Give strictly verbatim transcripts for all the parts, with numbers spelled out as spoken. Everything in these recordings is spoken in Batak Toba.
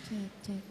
Cek, cek.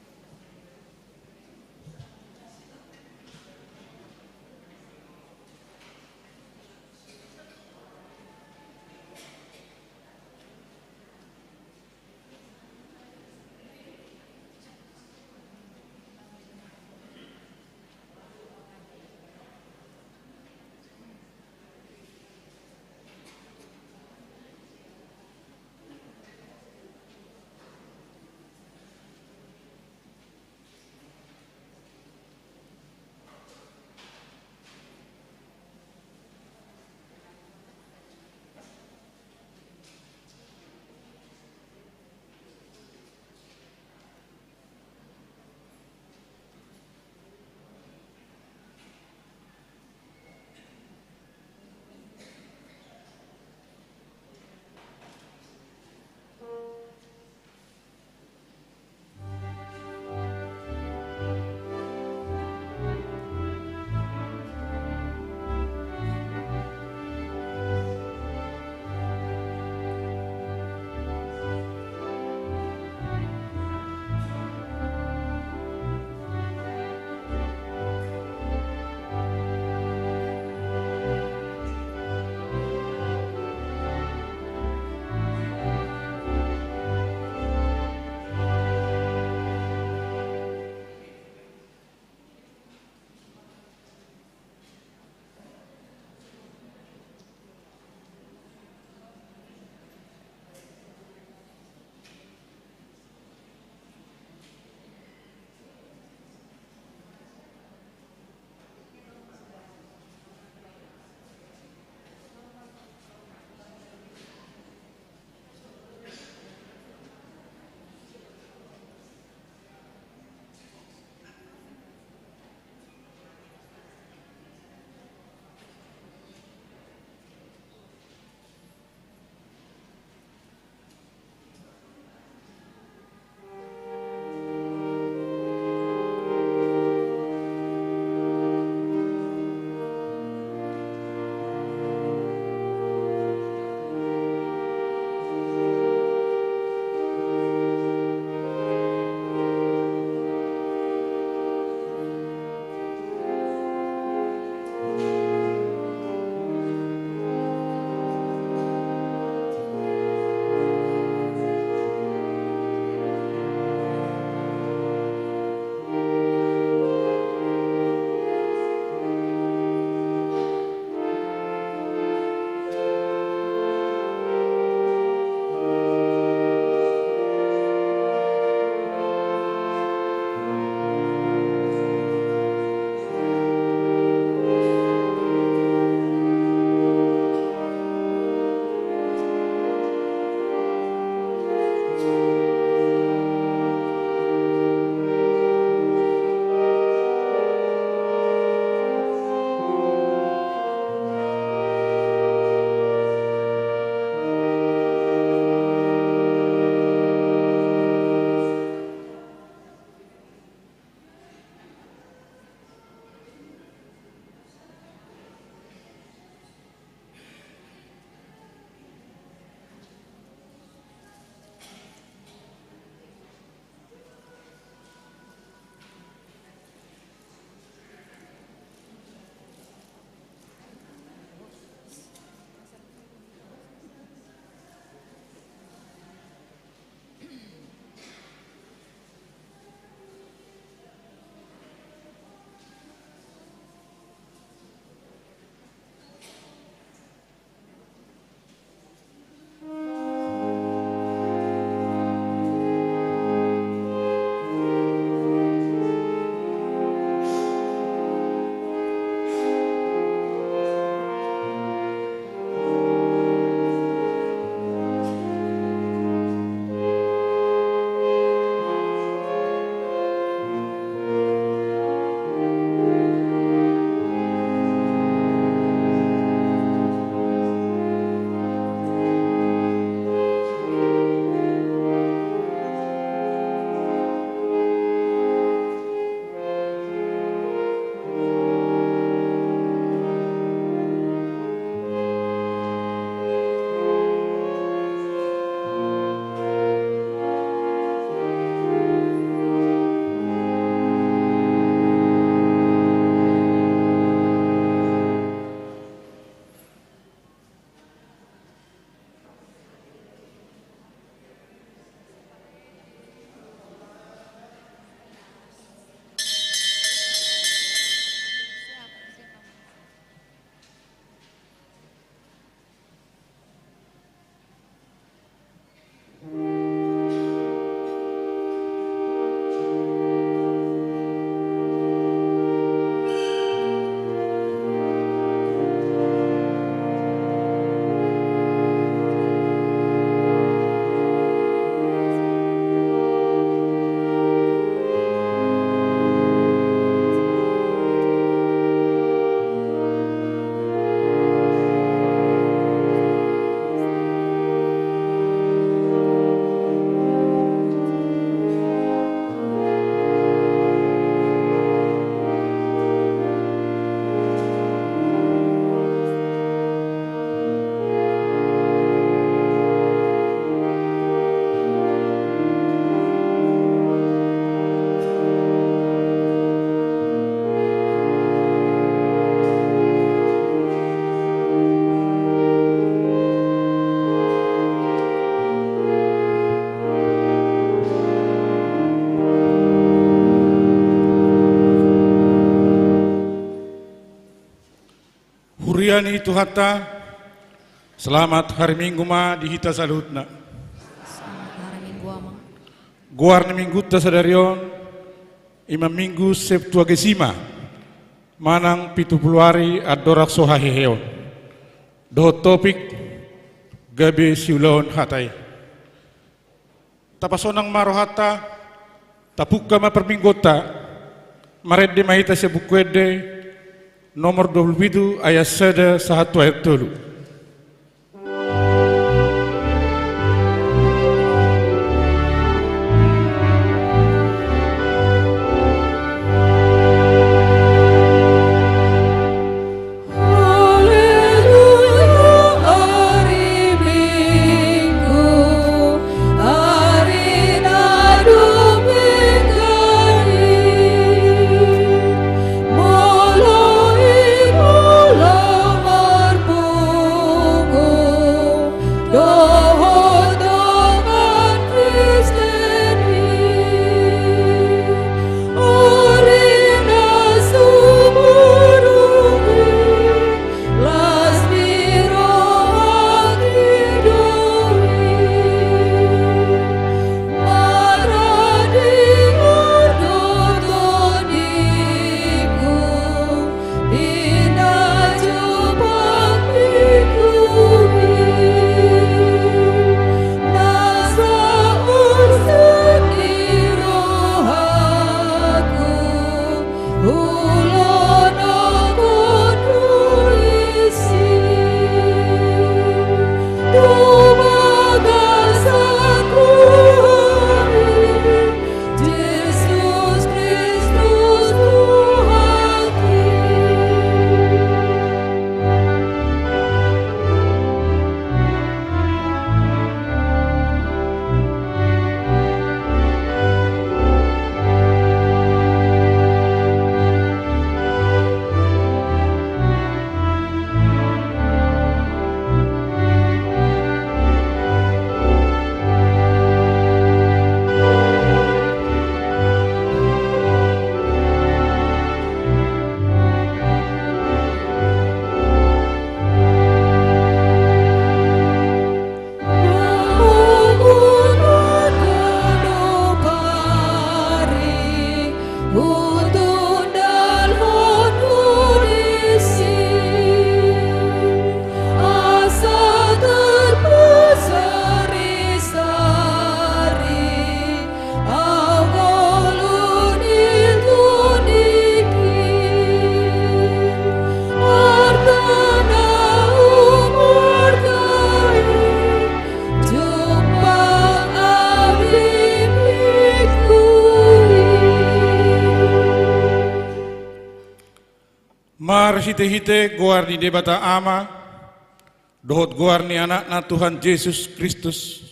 Huria ni Tuhanta, selamat hari Minggu ma di hita saluhutna. Selamat hari Minggu, Amang. Goar ni Minggunta sadari on, ima Minggu Septuagesima, manang pitu pulu ari andorang so haheheon. Dohot topik, gabe siulaon hata i. Tapasonang ma rohanta, tapungka ma parmingguonta, marende ma hita sian Buku Ende, nomor dua pulu pitu ayat sada sahat tu ayat tolu. Marhitehite goar ni Debata Ama, dohot goar ni Anakna Tuhan Jesus Kristus,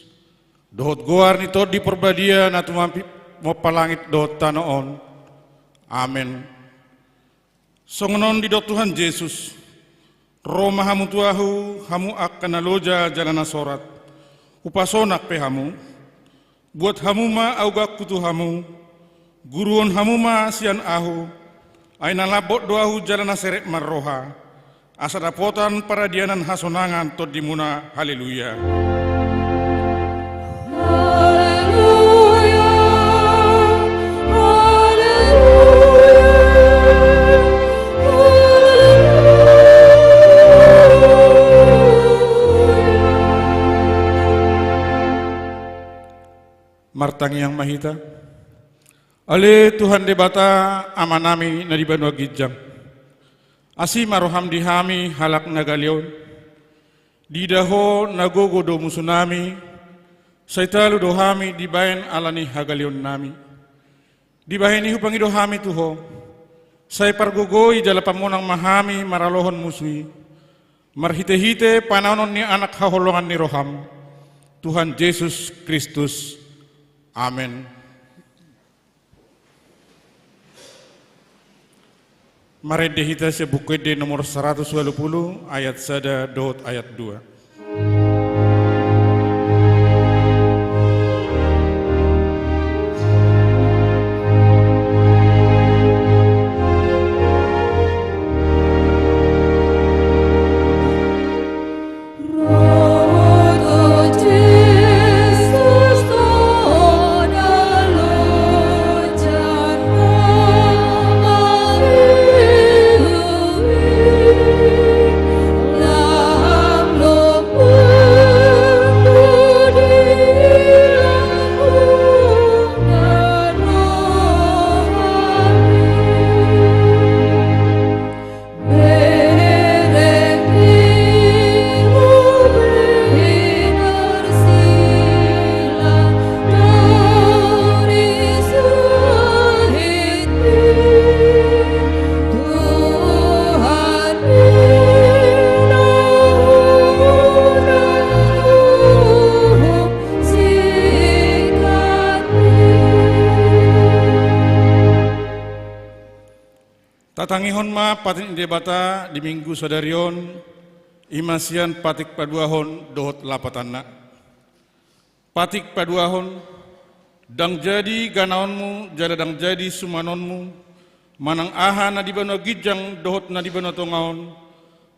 dohot goar ni Tondi Parbadia na tumompa langit dohot tano on. Amen. Songon on didok Tuhan Jesus: Ro ma hamu tu Ahu, hamu angka na loja jala na sorat, Hupasonang pe hamu. Buat hamu ma augangku tu hamu, guruhon hamu ma sian Ahu, ai na lambok do Ahu jala na serep marroha, asa dapotan paradianan hasonangan tondimuna. Haleluya. Haleluya, haleluya, haleluya. Martangiang ma hita. Ale Tuhan Debata, Amanami na di banua ginjang, asi ma roham di hami halak na gale on. Diida Ho na gogo do musunami, sai talu do hami dibaen ala ni hagaleonnami. Dibahen i hupangido hami tu Ho, sai pargogoi jala pamonang ma hami maralohon musu i, marhitehite panaonon ni Anak haholongan ni roham, Tuhan Jesus Kristus. Amen. Marende hita sian Buku Ende nomor saratus ualu pulu, ayat sada dohot ayat dua. Tatangihon ma patik ni Debata di Minggu sadari on, i ma sian patik paduahon dohot lapatanna. Patik paduahon, ndang jadi ganaonmu, jala ndang jadi sumanonmu, manang aha na di banua ginjang dohot na di banua tonga on,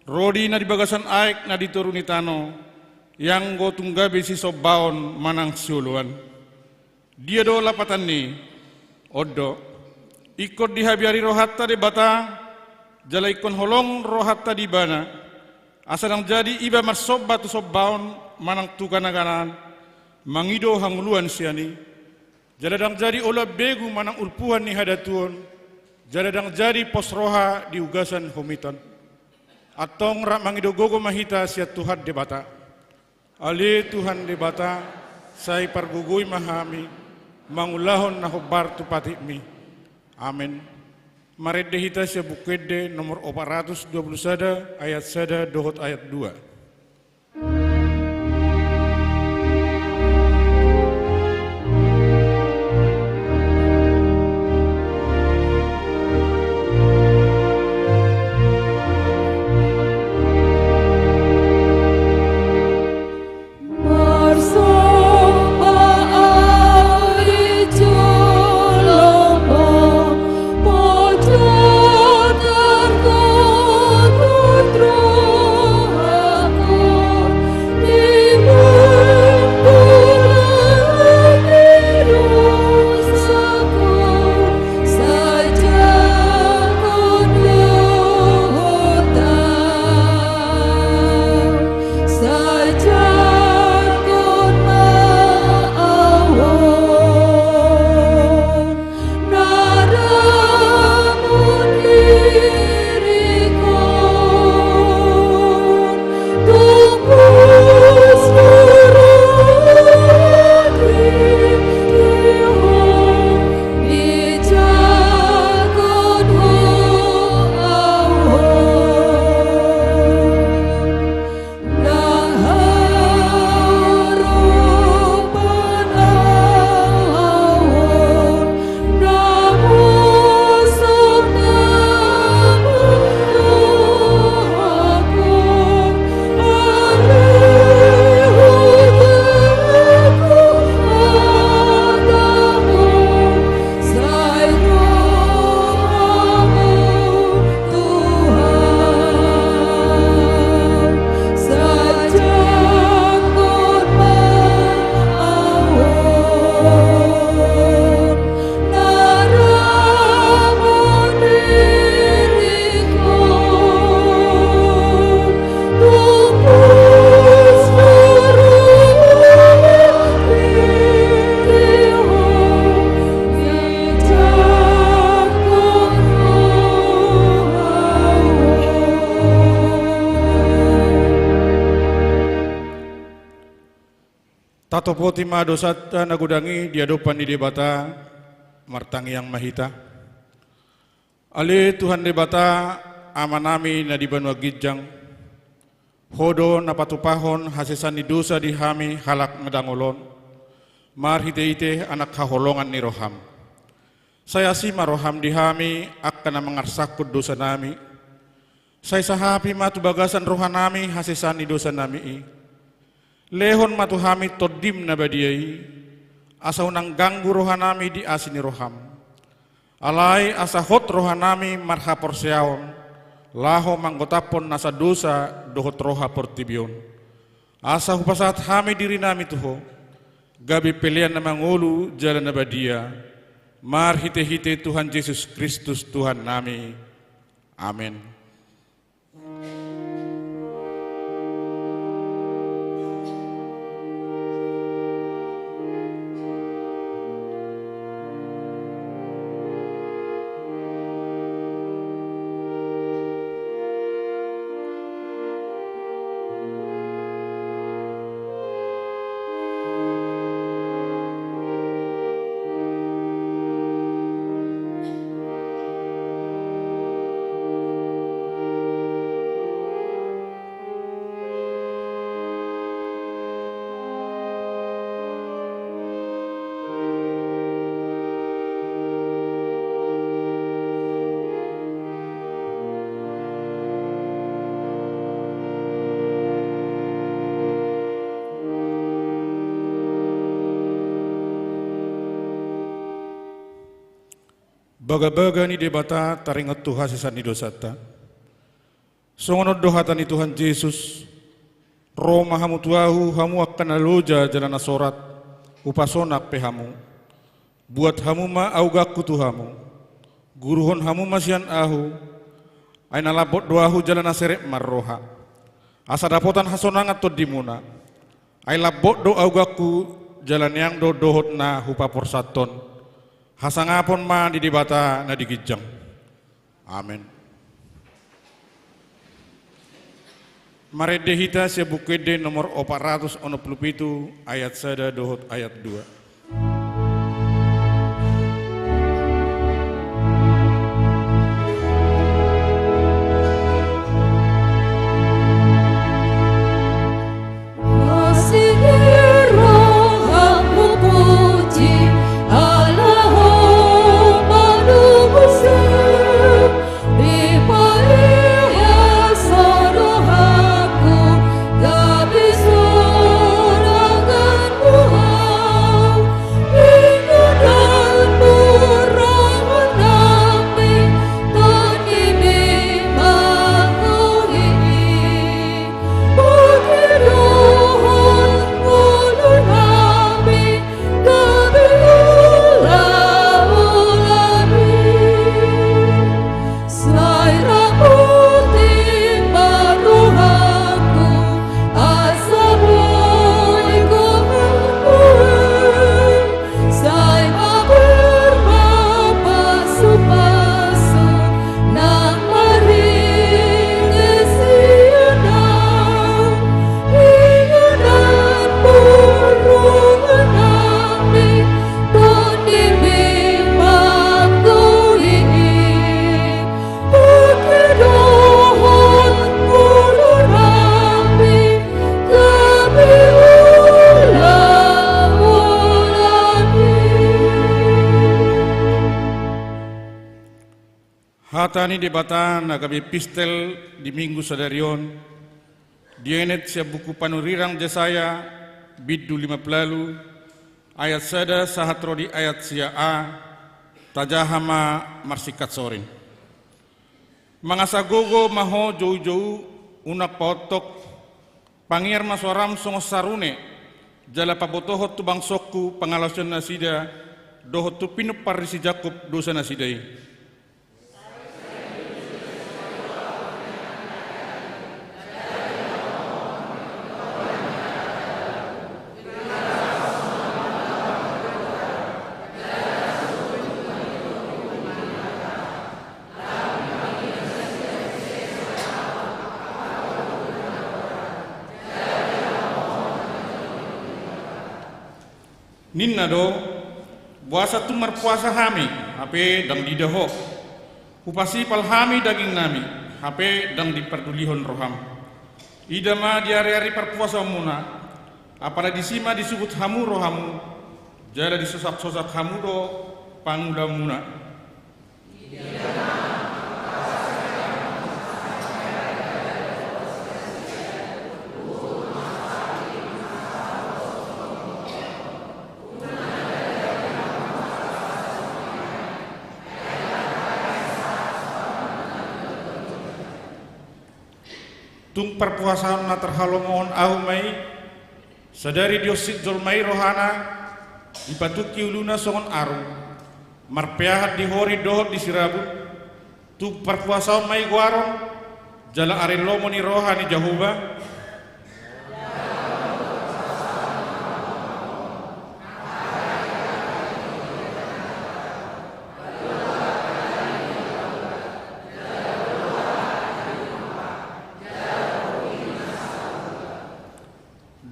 ro di na di bagasan aek na di toru ni tano, ianggo tung gabe sisombaon manang sioloan. Dia do lapatanni? On do, ingkon dihabiari rohanta Debata, jala ingkon holong rohanta di Ibana, asa ndang jadi iba marsomba tu sombaon manang tu ganaganaan, mangido hangoluan sian i, jala ndang jadi oloan begu manang ulpuhan ni hadatuon, jala ndang jadi pos roha di ugasan humiton. Antong rap mangido gogo ma hita sian Tuhan Debata. Ale Tuhan Debata, sai pargogoi ma hami mangulahon na hombar tu patikmi. Amen. Marende hita sian Buku Ende nomor opat ratus dua puluh sada, ayat sada dohot ayat dua. Tatopoti ma dosanta na godang i di adopan ni Debata. Martangiang ma hita. Ale Tuhan Debata, Amanami na di banua ginjang, Ho do na patupahon hasesaan ni dosa di hami halak na dangol on, marhitehite anak haholongan ni roham. Sai asi ma roham di hami angka na mangarsakhon dosanami. Sai sahapi ma tu bagasan rohanami hasesaan ni dosanami i. Lehon ma tu hami Tondim na badia i, asa unang ganggu rohanami di asi ni roham. Alai asa hot rohanami marhaporseaon, laho manggotaphon nasa dosa dohot roha portibi on. Asa hupasahat hami dirinami tu Ho, gabe pelean na mangolu jala na badia, marhitehite Tuhan Jesus Kristus Tuhannami. Amen. Bagabaga ni Debata taringot tu hasesaan ni dosanta. Songon on do hata ni Tuhan Jesus: Ro ma hamu tu Ahu, hamu angka na loja jala na sorat, hupasonang pe hamu. Buat hamu ma auganku tu hamu. Guruhon hamu ma sian Ahu, ai na lambok do Ahu jala na serep marroha. Asa dapotan hasonangan tondimuna. Ai lambok do auganku, jala neang do dohot na hupaporsathon. Hasangapon ma di Debata na di ginjang. Amen. Marende hita sian Buku Ende nomor opat ratus onom pulu pitu, ayat sada dohot ayat dua. Hata ni Debata na gabe pistel di Minggu sadari on, dienet sian buku panurirang Jesaya, bindu lima pulu ualu, ayat sada sahat ro di ayat sia a. Tajaha ma marsingkat sorin. Mangasa gogo ma ho joujou, unang paontok, pangiar ma soaram songon sarune, jala pabotohon tu bangsongku pangalaosion nasida, dohot tu pinomparni si Jakkob dosa nasida i. Ninna do: Boasa tung marpuasa hami, hape ndang diida Ho? Hupasipal hami dagingnami, hape ndang dipardulihon roham. Ida ma di ariari parpuasaonmuna, apala disi ma disugut hamu rohamu, jala disosaksosak hamu do pangulaonmuna. Tung parpuasaon na tarhalomohon ahu ma i. Sadari dionsit jolma i rohana, dipatungki uluna songon arum, marpeahan di hori dohot di sirabut. Tung parpuasaon ma i goaron, jala ari lomo ni roha ni Jahowa.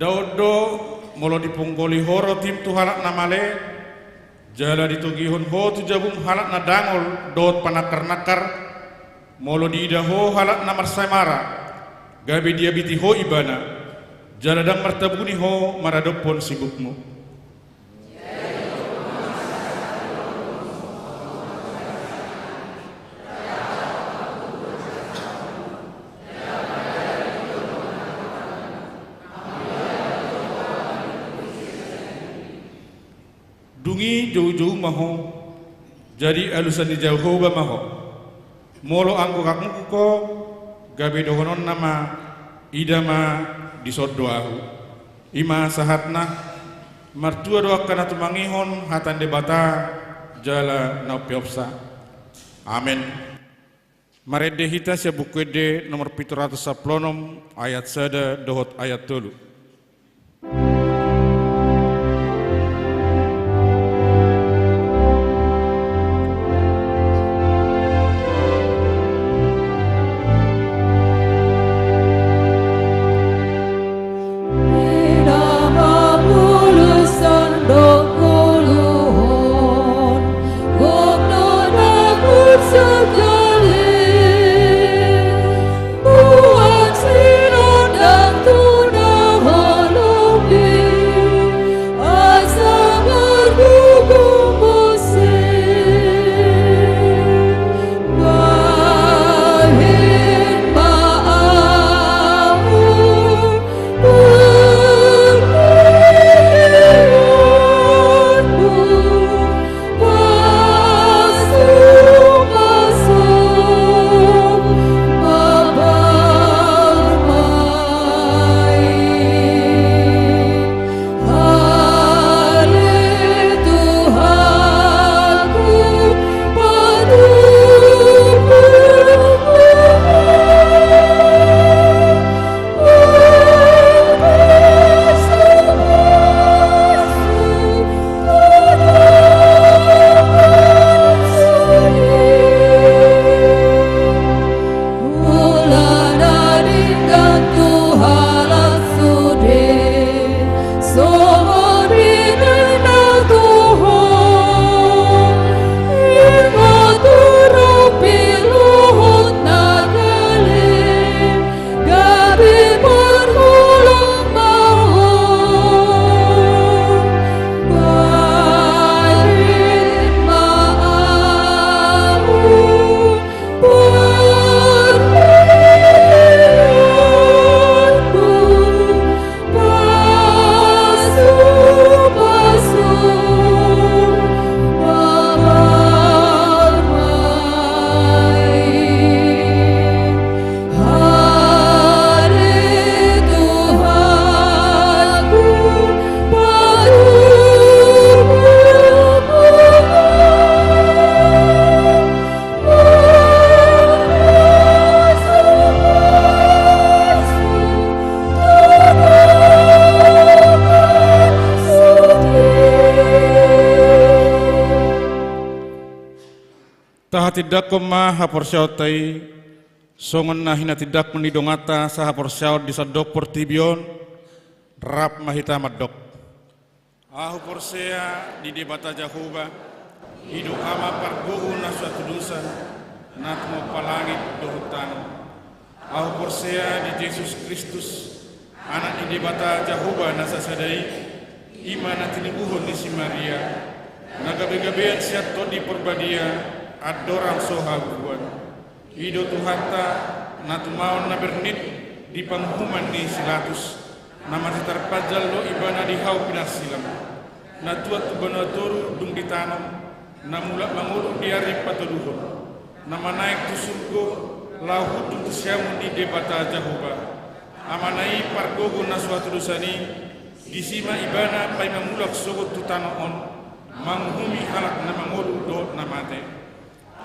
Daon do, molo diponggoli ho rotim tu halak na male, jala ditogihon ho tu jabum halak na dangol dohot panangkarnangkar, molo diida ho halak na marsaemara, gabe diabiti ho ibana, jala ndang martabuni ho maradophon sibukmu. Dung i joujou ma ho, Jadi alusan ni Jahowa ma ho. Molo anggo ganggu ho, gabe dohononna ma, ida ma, dison do ahu. I ma sahatna. Martua do angka na tumangihon hata ni Debata jala na umpeopsa. Amen. Marende hita sian Buku Ende nomor pitu ratus sampulu onom, ayat sada dohot ayat tolu. Tahatindangkon ma haporseaonta i, songon na hinatindangkon ni donganta sahaporseaon di sandok portibi on. Rap ma hita mandok. Ahu porsea di Debata Jahowa, i do Ama pargogo na so hatudosan, na tumompa langit dohot tano. Ahu porsea di Jesus Kristus, Anak ni Debata Jahowa na sasada i, i ma na tinibuhon ni si Maria, na gabegabean sian Tondi Parbadia, andorang so habubuhan. I do Tuhanta, na tumaon na bernit di panguhuman ni si Latus, na mate tarpanjal do Ibana di hau pinarsilang, na tuat tu banua toru dung ditanom, na mulak mangolu di ari patoluhon, na manaek tu surgo, laho hundul tu siamun ni Debata Jahowa, Amana i pargogo na so hatudosan i, disi ma Ibana paima mulak sogot tu tano on, manguhumi halak na mangolu dohot na mate.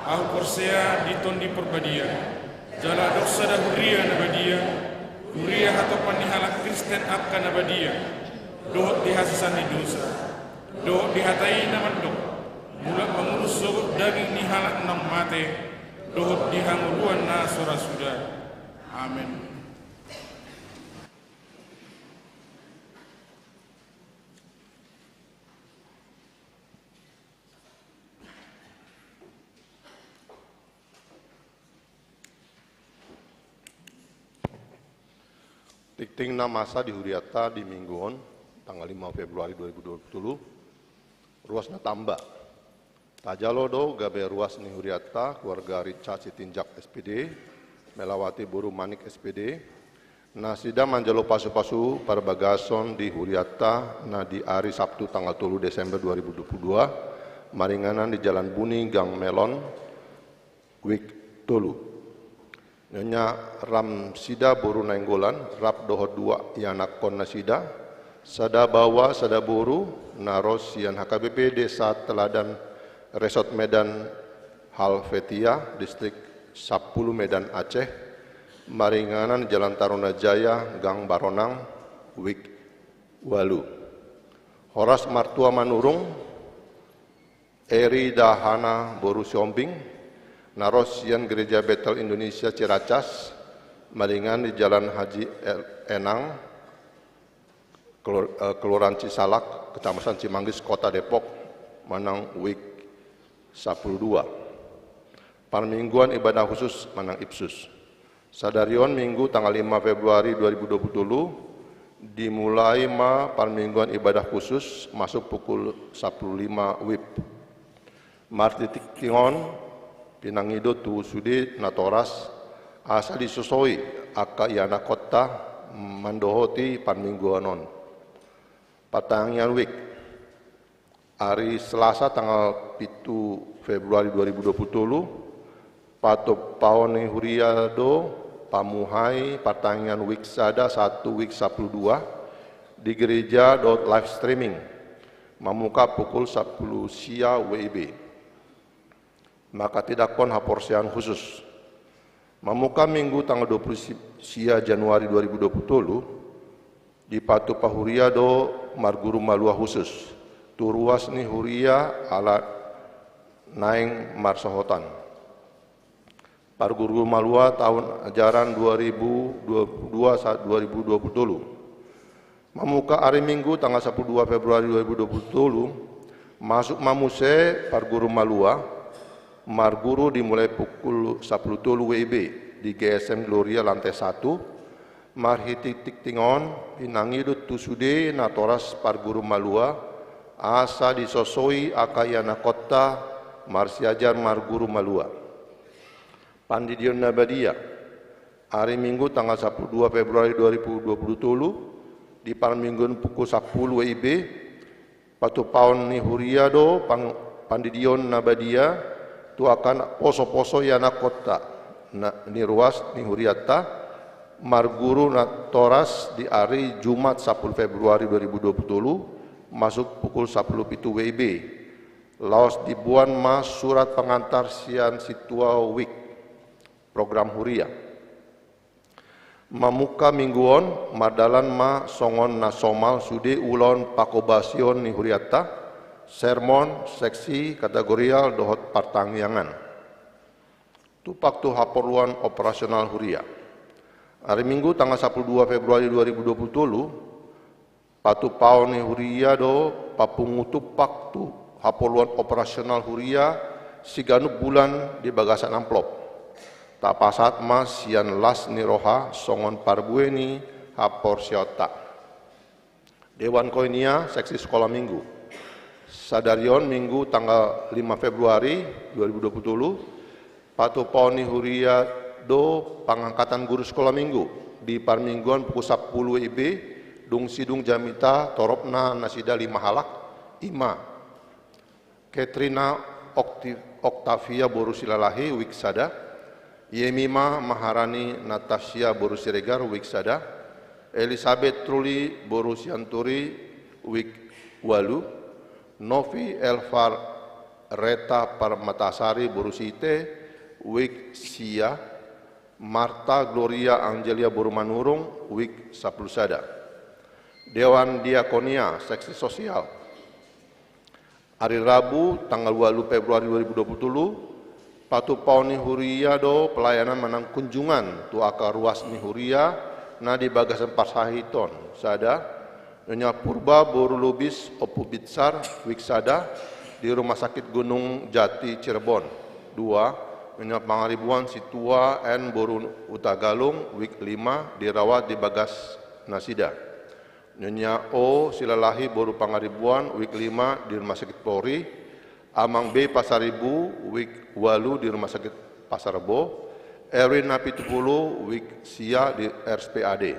Ahu porsea di Tondi Parbadia, jala adong sada huria na badia, huria hatopan ni halak Kristen angka na badia, dohot di hasesaan ni dosa, dohot di hata i na mandok, mulak mangolu sogot daging ni halak naung mate, dohot di hangoluan na so ra suda. Amen. Tingting na masa di huriata di minggu on, tanggal lima Februari dua ribu dua puluh tolu, ruas na tamba. Tajalo do gabe ruas ni huriata, keluarga Richard Sitinjak S P D, Melawati boru Manik S P D, nasida manjalo pasupasu parbagason di huriata na di ari Sabtu tanggal tolu Desember dua ribu dua puluh dua, maringanan di Jalan Buni, Gang Melon, wik tolu. Nyonya Ramsida boru Nainggolan, rap dohot dua ianakhon nasida, sada baoa sada boru, na ro sian H K B P Desa Teladan, Resort Medan Halvetia, Distrik Sampulu, Medan Aceh, maringanan Jalan Taruna Jaya, Gang Baronang, wik ualu. Horas martua Manurung, Eri Dahana boru Siombing, na ro sian Gereja Betel Indonesia Ciracas, maringanan di Jalan Haji El-, Enang, Kelur-, eh, Kelurahan Cisalak, Kecamatan Cimanggis, Kota Depok, manang wik sampulu dua. Parmingguan ibadah khusus manang Ipsus. Sadari on Minggu tanggal lima Februari dua ribu dua puluh tolu, dimulai ma parmingguan ibadah khusus masuk pukul sampulu lima wib. Martingting on, pinangido tu sude natoras, asa disosoi angka ianakhonta mandohoti parmingguan on. Partangiangan wik. Ari Selasa tanggal pitu Februari dua ribu dua puluh tolu, patupaon ni huria do pamuhai partangiangan wik sada sahat tu wik sampulu dua di gereja dohot live streaming, mamuka pukul sampulu sia W I B. Manghatindanghon haporseaon khusus. Mamuka Minggu tanggal dua puluh sia Januari dua ribu dua puluh tolu, dipatupa huria do marguru malua khusus tu ruas ni huria ala naeng marsohotan. Parguru malua taon ajaran dua ribu dua puluh dua sahat dua ribu dua puluh tolu. Mamuka ari Minggu tanggal sampulu dua Februari dua ribu dua puluh tolu, masuk ma muse parguru malua, marguru dimulai pukul sampulu tolu W I B di G S M Gloria lantai satu, marhite tingting on, pinangido tu sude natoras parguru malua, asa disosoi angka ianakhonta marsiajar marguru malua. Pandidion na badia. Ari Minggu tanggal sampulu dua Februari dua ribu dua puluh tolu, di parmingguon pukul sampulu W I B, patupaon ni huria do pang-, pandidion na badia tu angka poso-poso ianakhonta na, ni ruas ni hurianta, marguru natoras di ari Jumat sampulu Februari dua ribu dua puluh tolu, masuk pukul sampulu pitu W I B. Laos diboan ma surat pangantar sian sintua wik. Program huria. Mamuka Minggu on, mardalan ma songon na somal sude ulaon panghobasion ni hurianta, sermon, seksi, kategorial, dohot partangiangan. Tumpak tu haporluan operasional huria. Ari Minggu tanggal sampulu dua Februari dua ribu dua puluh tolu, patupaon ni huria do papungu tumpak tu haporluan operasional huria siganup bulan di bagasan amplop. Tapasahat ma sian las ni roha songon parbue ni haporseaonta. Dewan Koinia Seksi Sekolah Minggu. Sadari on Minggu tanggal lima Februari dua ribu dua puluh tolu, patupaon ni huria do pangangkatan guru sekolah minggu di parmingguan pukul sampulu W I B, dung sidung jamita toropna nasida lima halak, i ma Katrina Okti-, Oktavia boru Silalahi, wik sada, Yemima Maharani Natasha boru Siregar, wik sada, Elisabeth Truli boru Sianturi, wik ualu, Novi Elvareta Parmatasari boru Siite, wik sia, Marta Gloria Angelia boru Manurung, wik sampulu sada. Dewan Diakonia Seksi Sosial. Ari Rabu tanggal ualu Februari dua ribu dua puluh tolu, patupaon ni huria do pelayanan manang kunjungan tu angka ruas ni huria na di bagasan parsahiton. Sada, Nyonya Purba boru Lubis Ompu Bitsar, wik sada, di Rumah Sakit Gunung Jati Cirebon. Dua, Nyonya Pangaribuan Sintua N boru Hutagalung, wik lima, dirawat di bagas nasida. Nyonya O Silalahi boru Pangaribuan, wik lima, di Rumah Sakit Polri. Amang B Pasaribu, wik ualu, di Rumah Sakit Pasar Rebo. Erwin Napitupulu, wik sia, di R S P A D.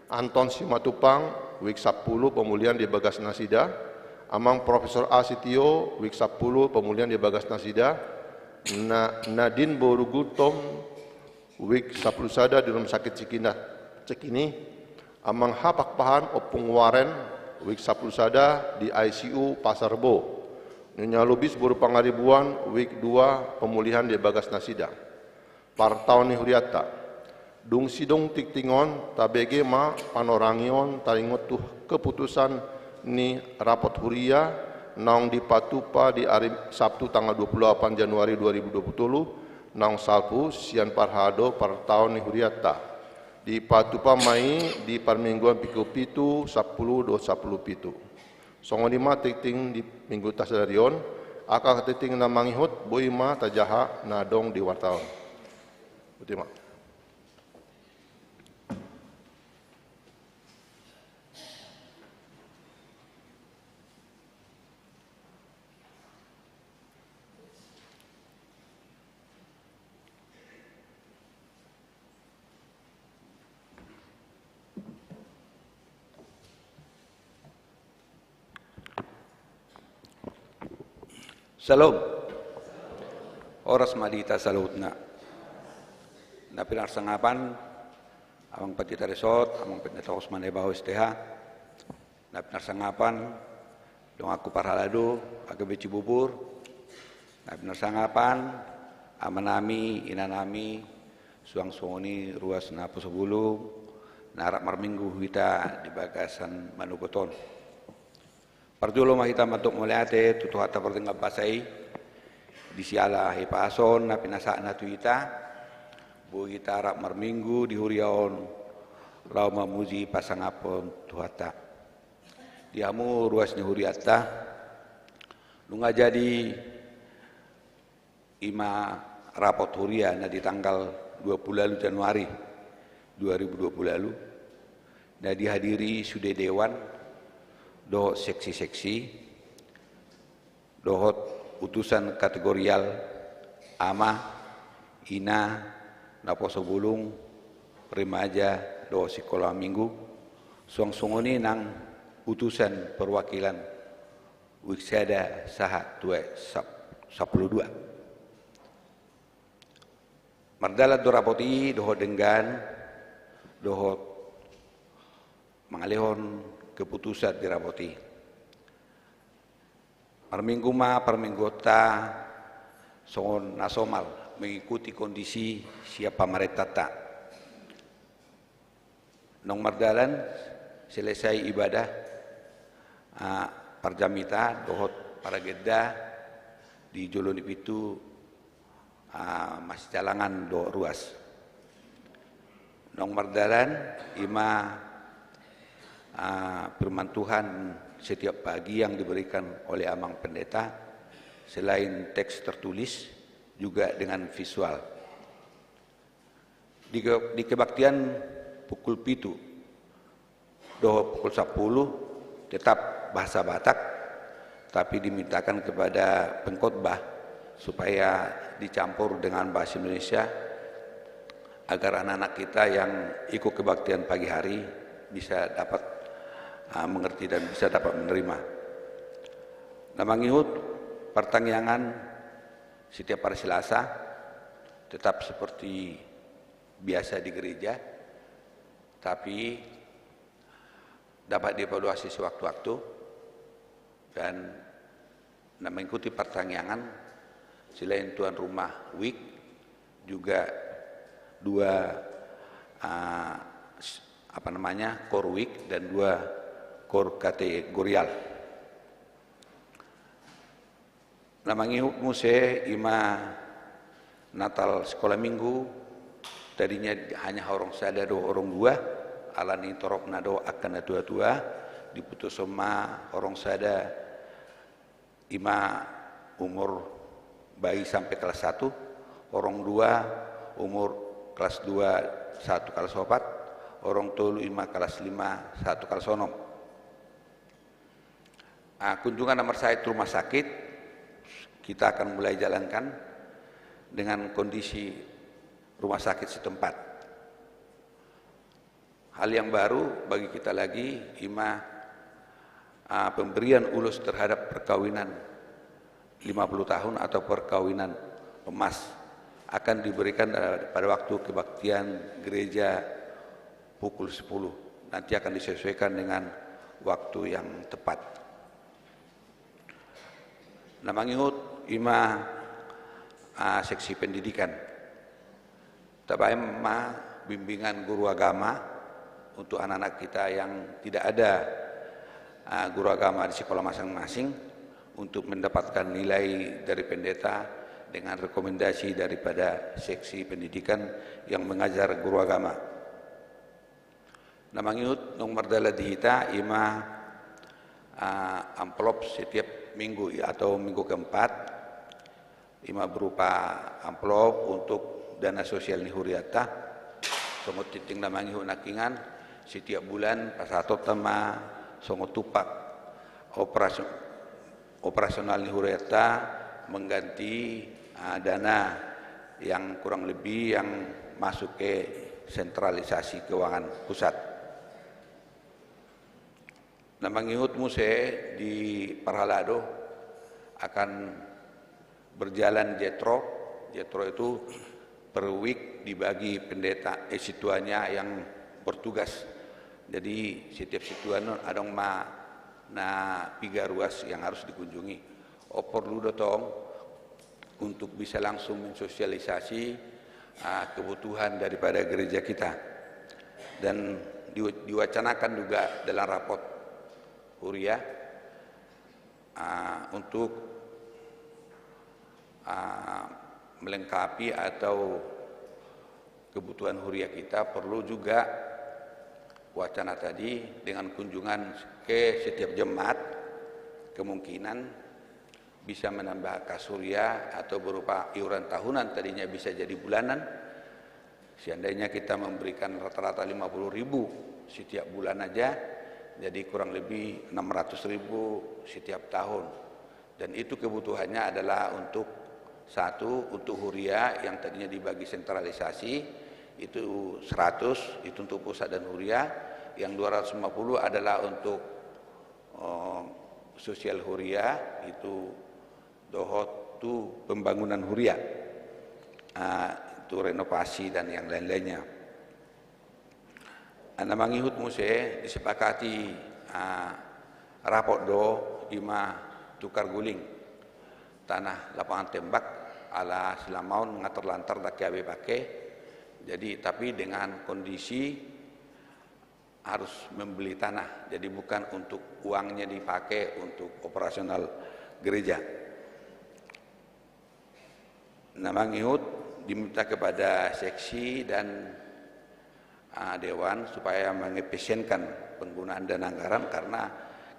Anton Simatupang, wik sampulu, pemulihan di bagas nasida. Amang Profesor A Sitio, wik sampulu, pemulihan di bagas nasida. Na, Nadine boru Gultom, wik sampulu sada di rumah sakit Cikina, Cikini. Amang H Pakpahan, Ompung Waren, wik sampulu sada di I C U Pasar Bo. Nyonya Lubis boru Pangaribuan, wik dua, pemulihan di bagas nasida. Partaon ni hurianta. Dung sidung tingting on, tabege ma panorangion taringot tu keputusan ni rapot huria naung dipatupa di ari Sabtu tanggal dua puluh delapan Januari dua ribu dua puluh tolu, naung salpu sian parhalado partaon ni hurianta. Dipatupa ma i di parmingguan pinggu pitu, sampulu dohot sampulu pitu. Songon i ma tingting di minggu ta sadari on, angka tingting na mangihut boi ma tajaha na adong di warta on. Boti ma. Syalom. Horas ma di hita saluhutna. Na pinarsangapan, Amang Pandita Resort, Amang Pendeta Husman Ebao S T H. Na pinarsangapan, donganku parhalado, H K B Cibubur. Na pinarsangapan, amanami, inanami, suang songon i ruas naposo bulung, na rap marminggu hita di bagasan manogot on. Parjolo ma hita mandok mauliate tu Tuhanta pardenggan basa i, di siala hipason na pinasahatna tu hita, boi hita rap marminggu di huria on, laho mamuji pasangaphon Tuhanta. Di hamu ruas ni hurianta, nunga jadi i ma rapot huria na di tanggal dua puluh ualu Januari dua ribu dua puluh ualu, na dihadiri sude dewan dohot seksi-seksi, dohot utusan kategorial, ama, ina, naposo bulung, remaja, dohot sikola minggu, suang songon i nang utusan perwakilan wik sada sahat tu wik sap-, sampulu dua. Mardalan do rapot i dohot denggan, dohot mangalehon keputusan di rapot i. Marminggu ma parmingguonta songon na somal mengikuti kondisi sian pamarentanta. Naung mardalan selesai ibadah, ah, parjamita dohot paragenda di jolo ni pintu, ah, masijalangan dohot ruas. Naung mardalan i ma, ah, firman Tuhan setiap pagi yang diberikan oleh Amang Pendeta, selain teks tertulis, juga dengan visual. Di ke-, di kebaktian pukul pitu dohot pukul sampulu tetap bahasa Batak, tapi dimintakan kepada pengkhotbah supaya dicampur dengan bahasa Indonesia, agar anak-anak kita yang ikut kebaktian pagi hari bisa dapat, ah, mengerti dan bisa dapat menerima. Na mangihut partangiangan setiap hari Selasa tetap seperti biasa di gereja, tapi dapat dievaluasi sewaktu-waktu, dan na mengikuti partangiangan selain tuan rumah wik, juga dua, ah, s-, apa namanya, core wik dan dua core kategorial. Na mangihut muse i ma Natal sikola minggu, tadinya hanya horong sada dohot horong dua, alani toropna do angka na tua-tua, diputushon ma horong sada i ma umur bayi sampe kelas satu, horong dua umur kelas dua sahat tu kelas opat, horong tolu i ma kelas lima sahat tu kelas onom. Ah, kunjungan na marsahit rumah sakit, kita akan mulai jalankan dengan kondisi rumah sakit setempat. Hal yang baru bagi kita lagi, i ma ah, pemberian ulos terhadap perkawinan lima puluh tahun atau perkawinan emas akan diberikan, eh, pada waktu kebaktian gereja pukul sepuluh. Nanti akan disesuaikan dengan waktu yang tepat. Na mangihut i ma, ah, seksi pendidikan. Tabaen ma bimbingan guru agama untuk anak-anak kita yang tidak ada, ah, guru agama di sekolah masing-masing, untuk mendapatkan nilai dari pendeta dengan rekomendasi daripada seksi pendidikan yang mengajar guru agama. Na mangihut naung mardalan di hita i ma, ah, amplop setiap minggu i, atau minggu keempat, i ma berupa amplop untuk dana sosial ni huriata. Songon tintin na mangihut nangkiningan, setiap bulan pasahatonta ma songon tumpak operasi-, operasional ni huriata mengganti, ah, dana yang kurang lebih yang masuk ke sentralisasi keuangan pusat. Na mangihut muse di parhalado akan berjalan jethro. Jethro itu per week dibagi pendeta, eh, sintuannya yang bertugas. Jadi setiap sintua on adong ma na piga ruas yang harus dikunjungi. Oh, perlu do tong untuk bisa langsung mensosialisasi, ah, kebutuhan daripada gereja kita. Dan di-, diwacanakan juga dalam rapot huria, ah, untuk, ah, melengkapi atau kebutuhan huria kita, perlu juga wacana tadi dengan kunjungan ke setiap jemaat, kemungkinan bisa menambah kas huria atau berupa iuran tahunan, tadinya bisa jadi bulanan. Seandainya kita memberikan rata-rata lima puluh ribu setiap bulan aja, jadi kurang lebih enam ratus ribu setiap tahun. Dan itu kebutuhannya adalah untuk, satu, untuk huria yang tadinya dibagi sentralisasi, itu seratus, itu untuk pusat dan huria, yang dua ratus lima puluh adalah untuk, eh, sosial huria, itu dohot tu pembangunan huria, ah, tu renovasi dan yang lain-lainnya. Na mangihut muse disepakati, ah, rapot do i ma tukar guling tanah lapangan tembak, ala selama on nga terlantar dang hea be pake. Jadi, tapi dengan kondisi harus membeli tanah, jadi bukan untuk uangnya dipakai untuk operasional gereja. Na mangihut diminta kepada seksi dan, ah, dewan supaya mengefisienkan penggunaan dana anggaran, karena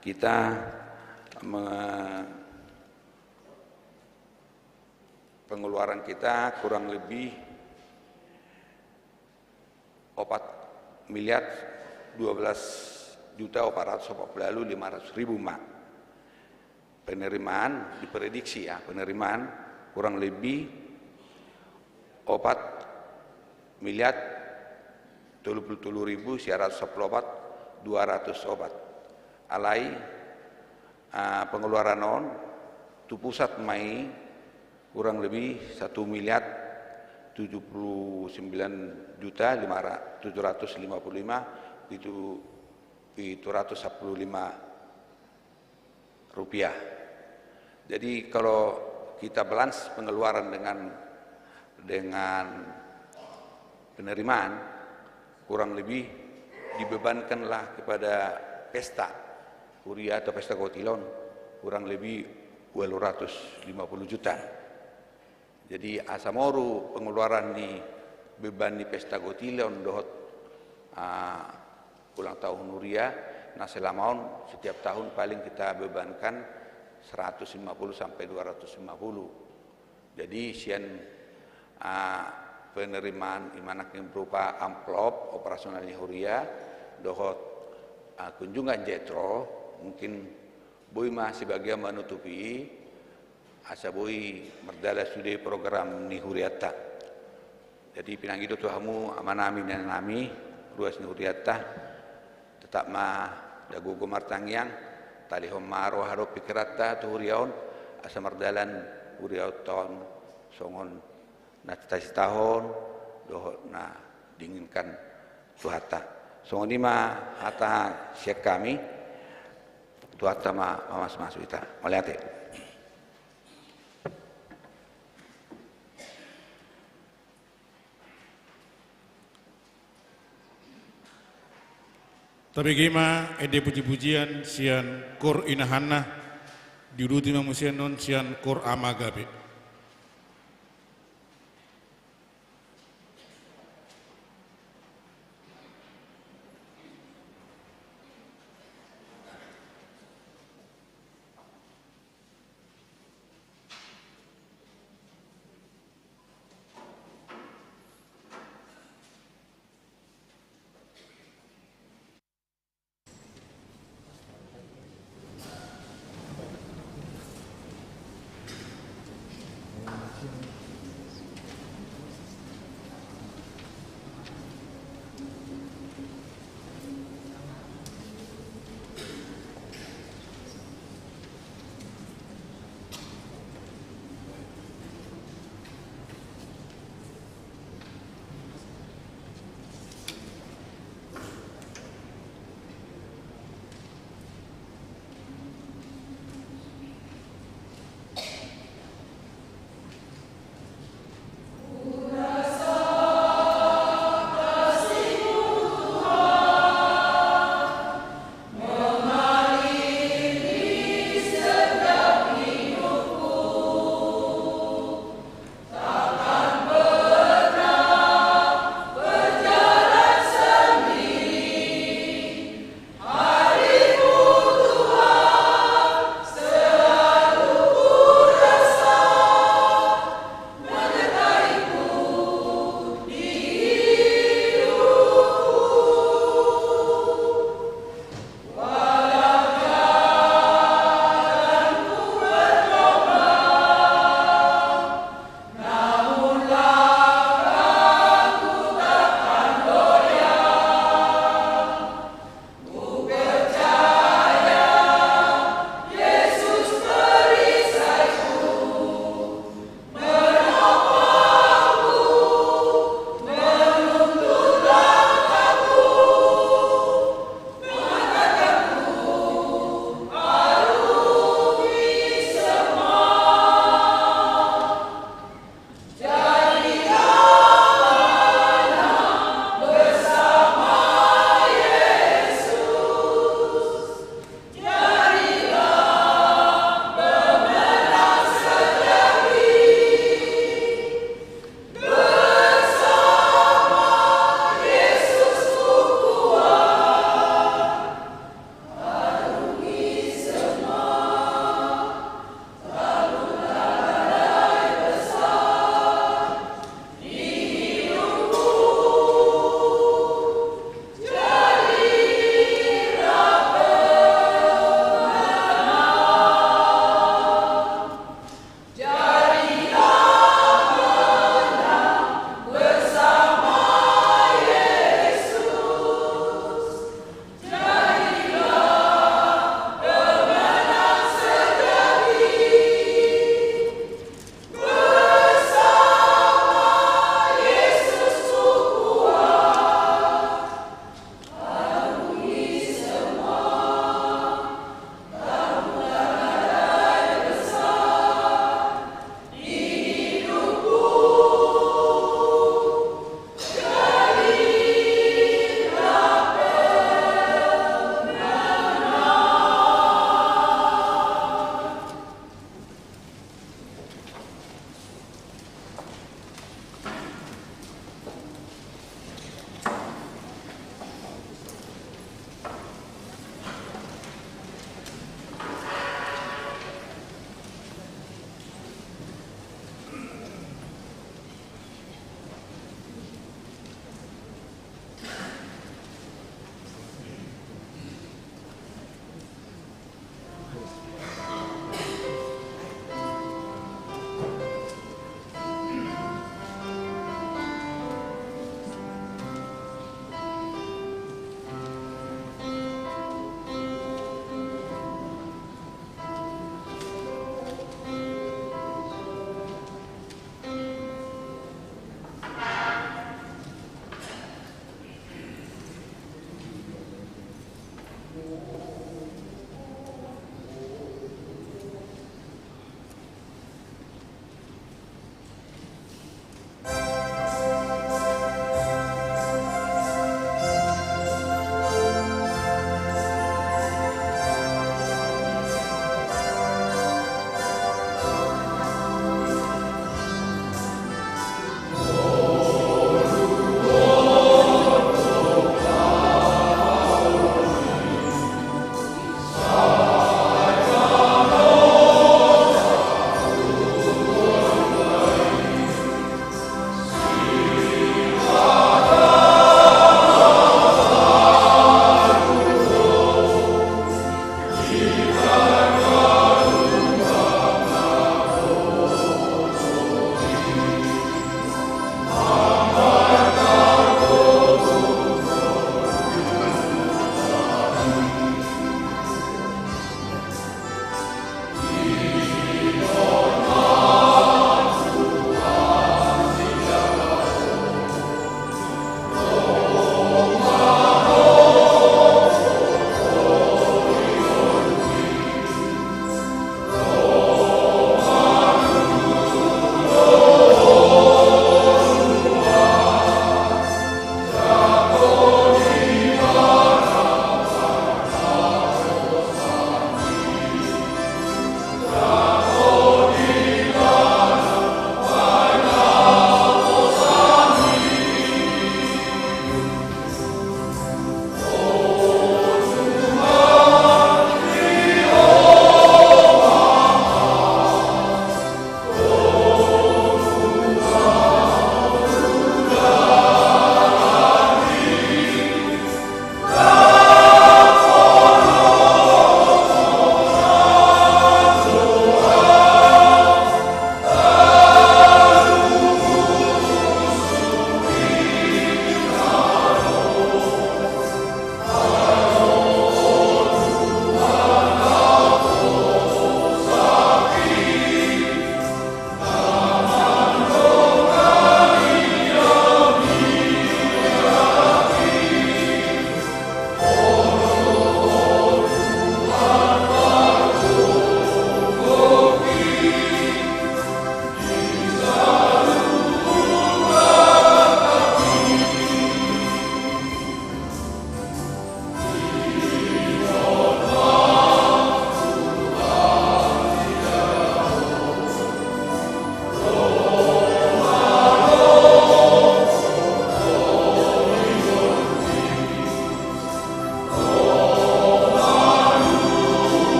kita me-, pengeluaran kita kurang lebih opat miliar dua belas juta opat ratus opat puluh lima ratus ribu ma. Penerimaan diprediksi, ya, penerimaan kurang lebih opat miliar tolu puluh tolu ribu sia ratus sapulu opat dua ratus opat. Alai, ah, pengeluaran on tu pusat ma i kurang lebih satu miliar tujuh puluh sembilan juta lima ra-, tujuh ratus lima puluh lima, pitu, pitu ratus sapulu lima rupiah. Jadi, kalau kita balance pengeluaran dengan, dengan penerimaan, kurang lebih dibebankanlah kepada pesta huria atau pesta kotilon kurang lebih dua ratus lima puluh juta. Jadi, asa moru pengeluaran ni beban ni pesta kotilon dohot, ah, ulang tahun huria, na selama on setiap tahun paling kita bebankan seratus lima puluh sampai dua ratus lima puluh. Jadi, sian, ah, penerimaan i ma nangkin berupa amplop operasional ni huria dohot, ah, kunjungan jethro, mungkin boi ma sebagian manutupi, asa boi mardalan sude program ni hurianta. Jadi, pinangido tu hamu amanami, inanami, ruas ni hurianta, tetap ma dagogo martangiang, Talehon ma roha dohot pingkiranta tu huria on, asa mardalan huriaonta on songon na tasitaon dohot na diinginkan Tuhanta. Songon i ma hata sian hami, Tuhanta ma mamasumasu hita. Mauliate. Tabege ma ende pujipujian sian Koor Ina Hanna, diuduti ma muse annon sian Koor Ama Gabe.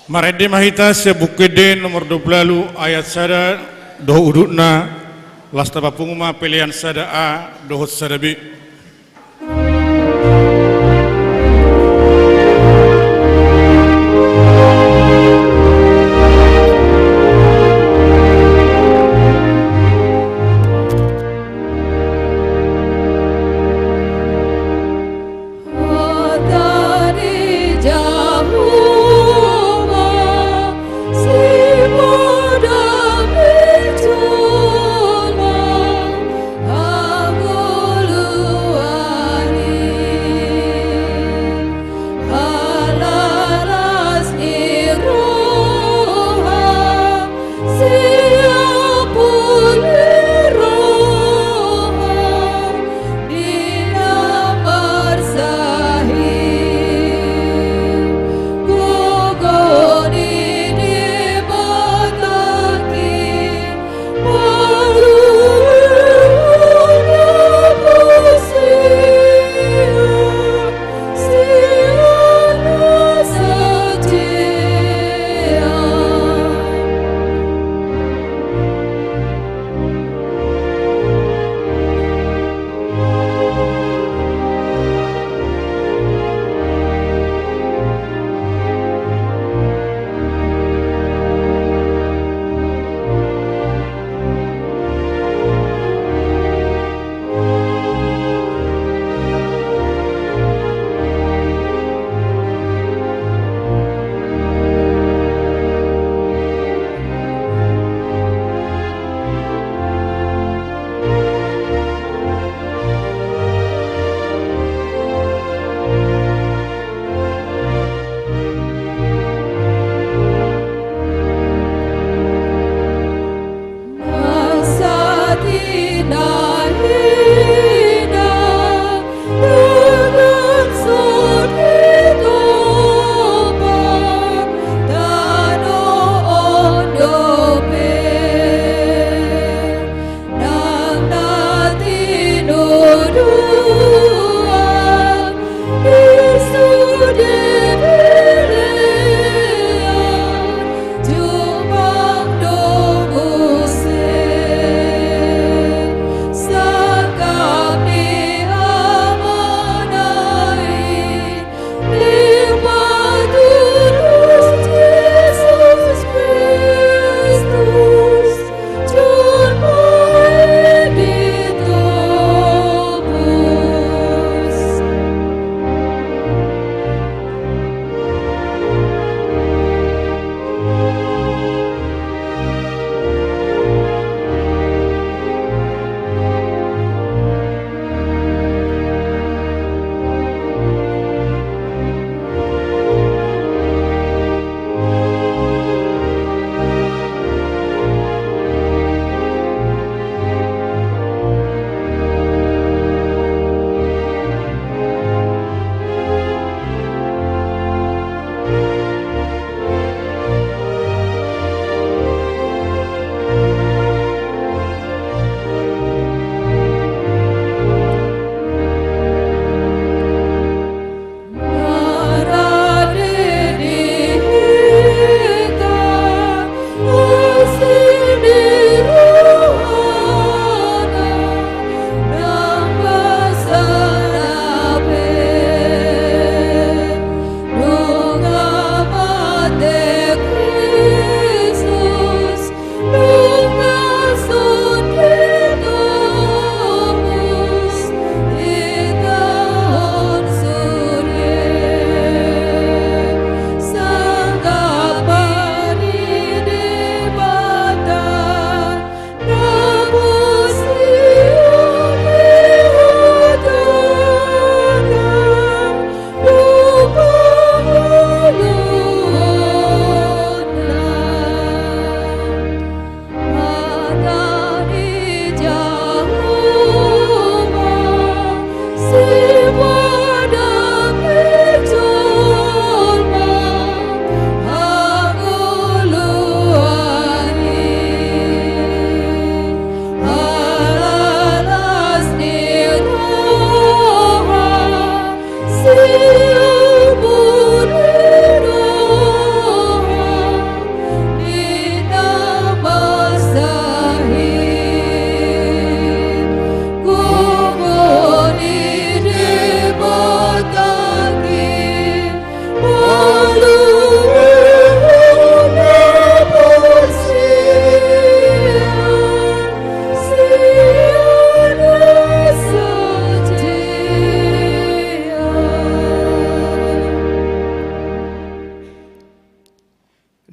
Marende ma hita sian Buku Ende nomor dua pulu ualu ayat sada dohot udutna, laos tapapungu ma pelean sada A dohot sada B.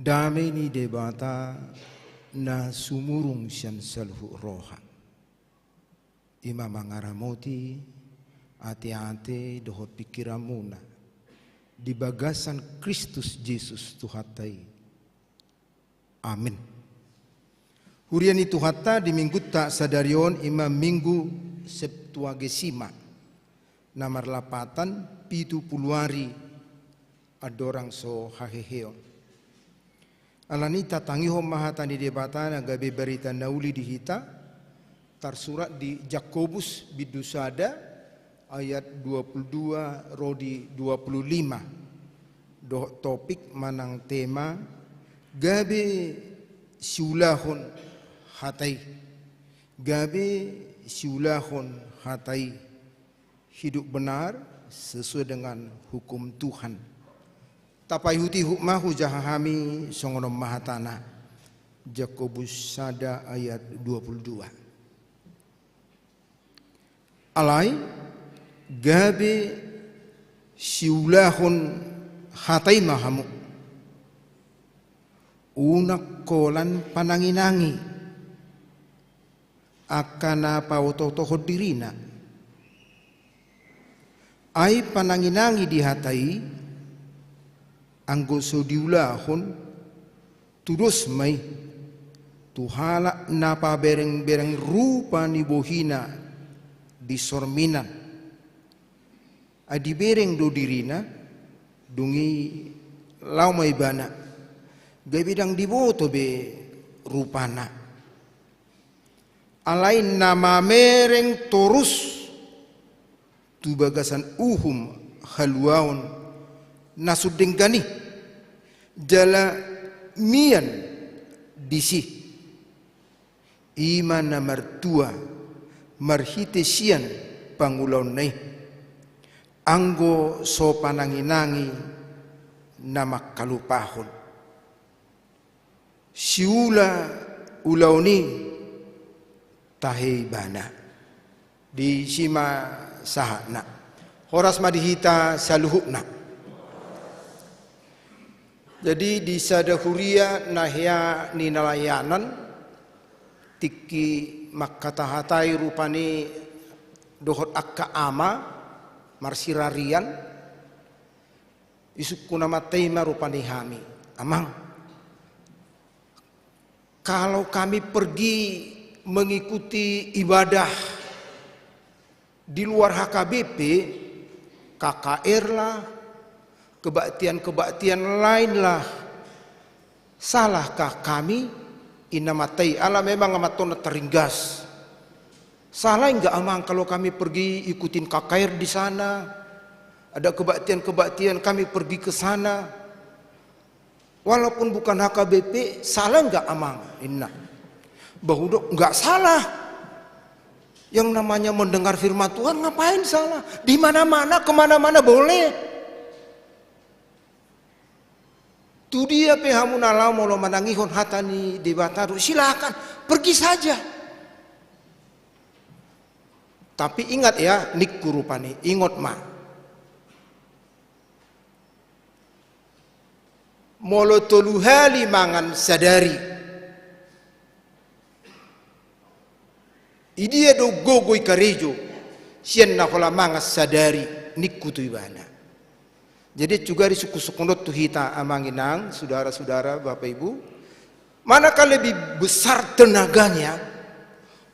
Dame ni Debata na sumurung sian saluhut roha, i ma mangaramoti ateate dohot pingkiranmuna di bagasan Kristus Jesus Tuhanta i. Amin. Huria ni Tuhanta, di Minggunta sadari on i ma Minggu Septuagesima, na marlapatan pitu pulu ari andorang so haheheon. Alani i tatangihon ma hata ni Debata na gabe barita na uli di hita, tarsurat di Jakobus bindu sada ayat dua pulu dua ro di dua pulu lima, dohot topik manang tema gabe siulahon hata i. Gabe siulahon hata i. Hidup benar sesuai dengan hukum Tuhan. Tapaihutihut ma hujaha hami, songon on ma hatana. Jakobus sada ayat dua pulu dua. Alai gabe siulahon hata i ma hamu. Unang holan pananginangi angka na paotootohon dirina. Ai pananginangi di hata i, anggo so diulahon, tudos ma i, Tu halak na pabereng-bereng rupa ni bohina di sorminan. Ai dibereng do dirina, dung i laho ma ibana. Gabe ndang diboto be rupana. Alai na mamereng torus tu bagasan uhum haluaon na so denggan i, jala mian disi. I ma na martua marhite sian pangulaonna i, anggo so panangi-nangi na mangkalupahon. Siula ulaon i tahe ibana. Disi ma sahatna. Horas ma di hita saluhutna. Jadi di sada huria na hea ninalayanan, tingki mangkatahatai rupani dohot angka ama marsirarian, isungkun amanta i ma rupani hami, "Amang, kalau kami pergi mengikuti ibadah di luar H K B P, K K R lah, kebaktian-kebaktian lain lah, salahkah kami?" Inna amanta i, ala memang amantona taringgas. "Salah enggak, Amang, kalau kami pergi ikutin K K R di sana? Ada kebaktian-kebaktian, kami pergi ke sana. Walaupun bukan H K B P, salah enggak, Amang?" Inna. Bah, udah, enggak salah. Yang namanya mendengar firman Tuhan, ngapain salah? Di mana-mana, kemana-mana boleh. Tu dia pe hamu na laho molo manangihon hata ni Debata do, silakan, pergi saja. Tapi ingat ya, ningku rupani, ingot ma. Molo tolu hali mangan sadari, i dia do gogo i karejo, sian na holan mangan sadari, ningku tu ibana. Jadi juga disungkun-sungkun tu hita amang inang, sudara-sudara, bapak ibu, manakala lebih besar tenaganya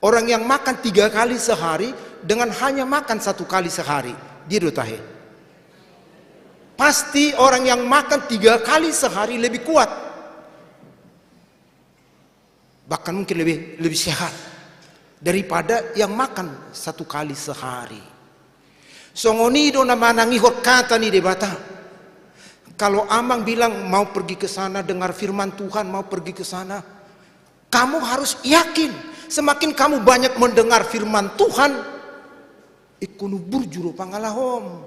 orang yang makan tiga kali sehari dengan hanya makan satu kali sehari, dia do tahe. Pasti orang yang makan tiga kali sehari lebih kuat. Bahkan mungkin lebih, lebih sehat daripada yang makan satu kali sehari. Songon i do na manangihon hata ni Debata. Kalau amang bilang mau pergi ke sana, dengar firman Tuhan, mau pergi ke sana, kamu harus yakin, semakin kamu banyak mendengar firman Tuhan, ingkon burju do pangalahom.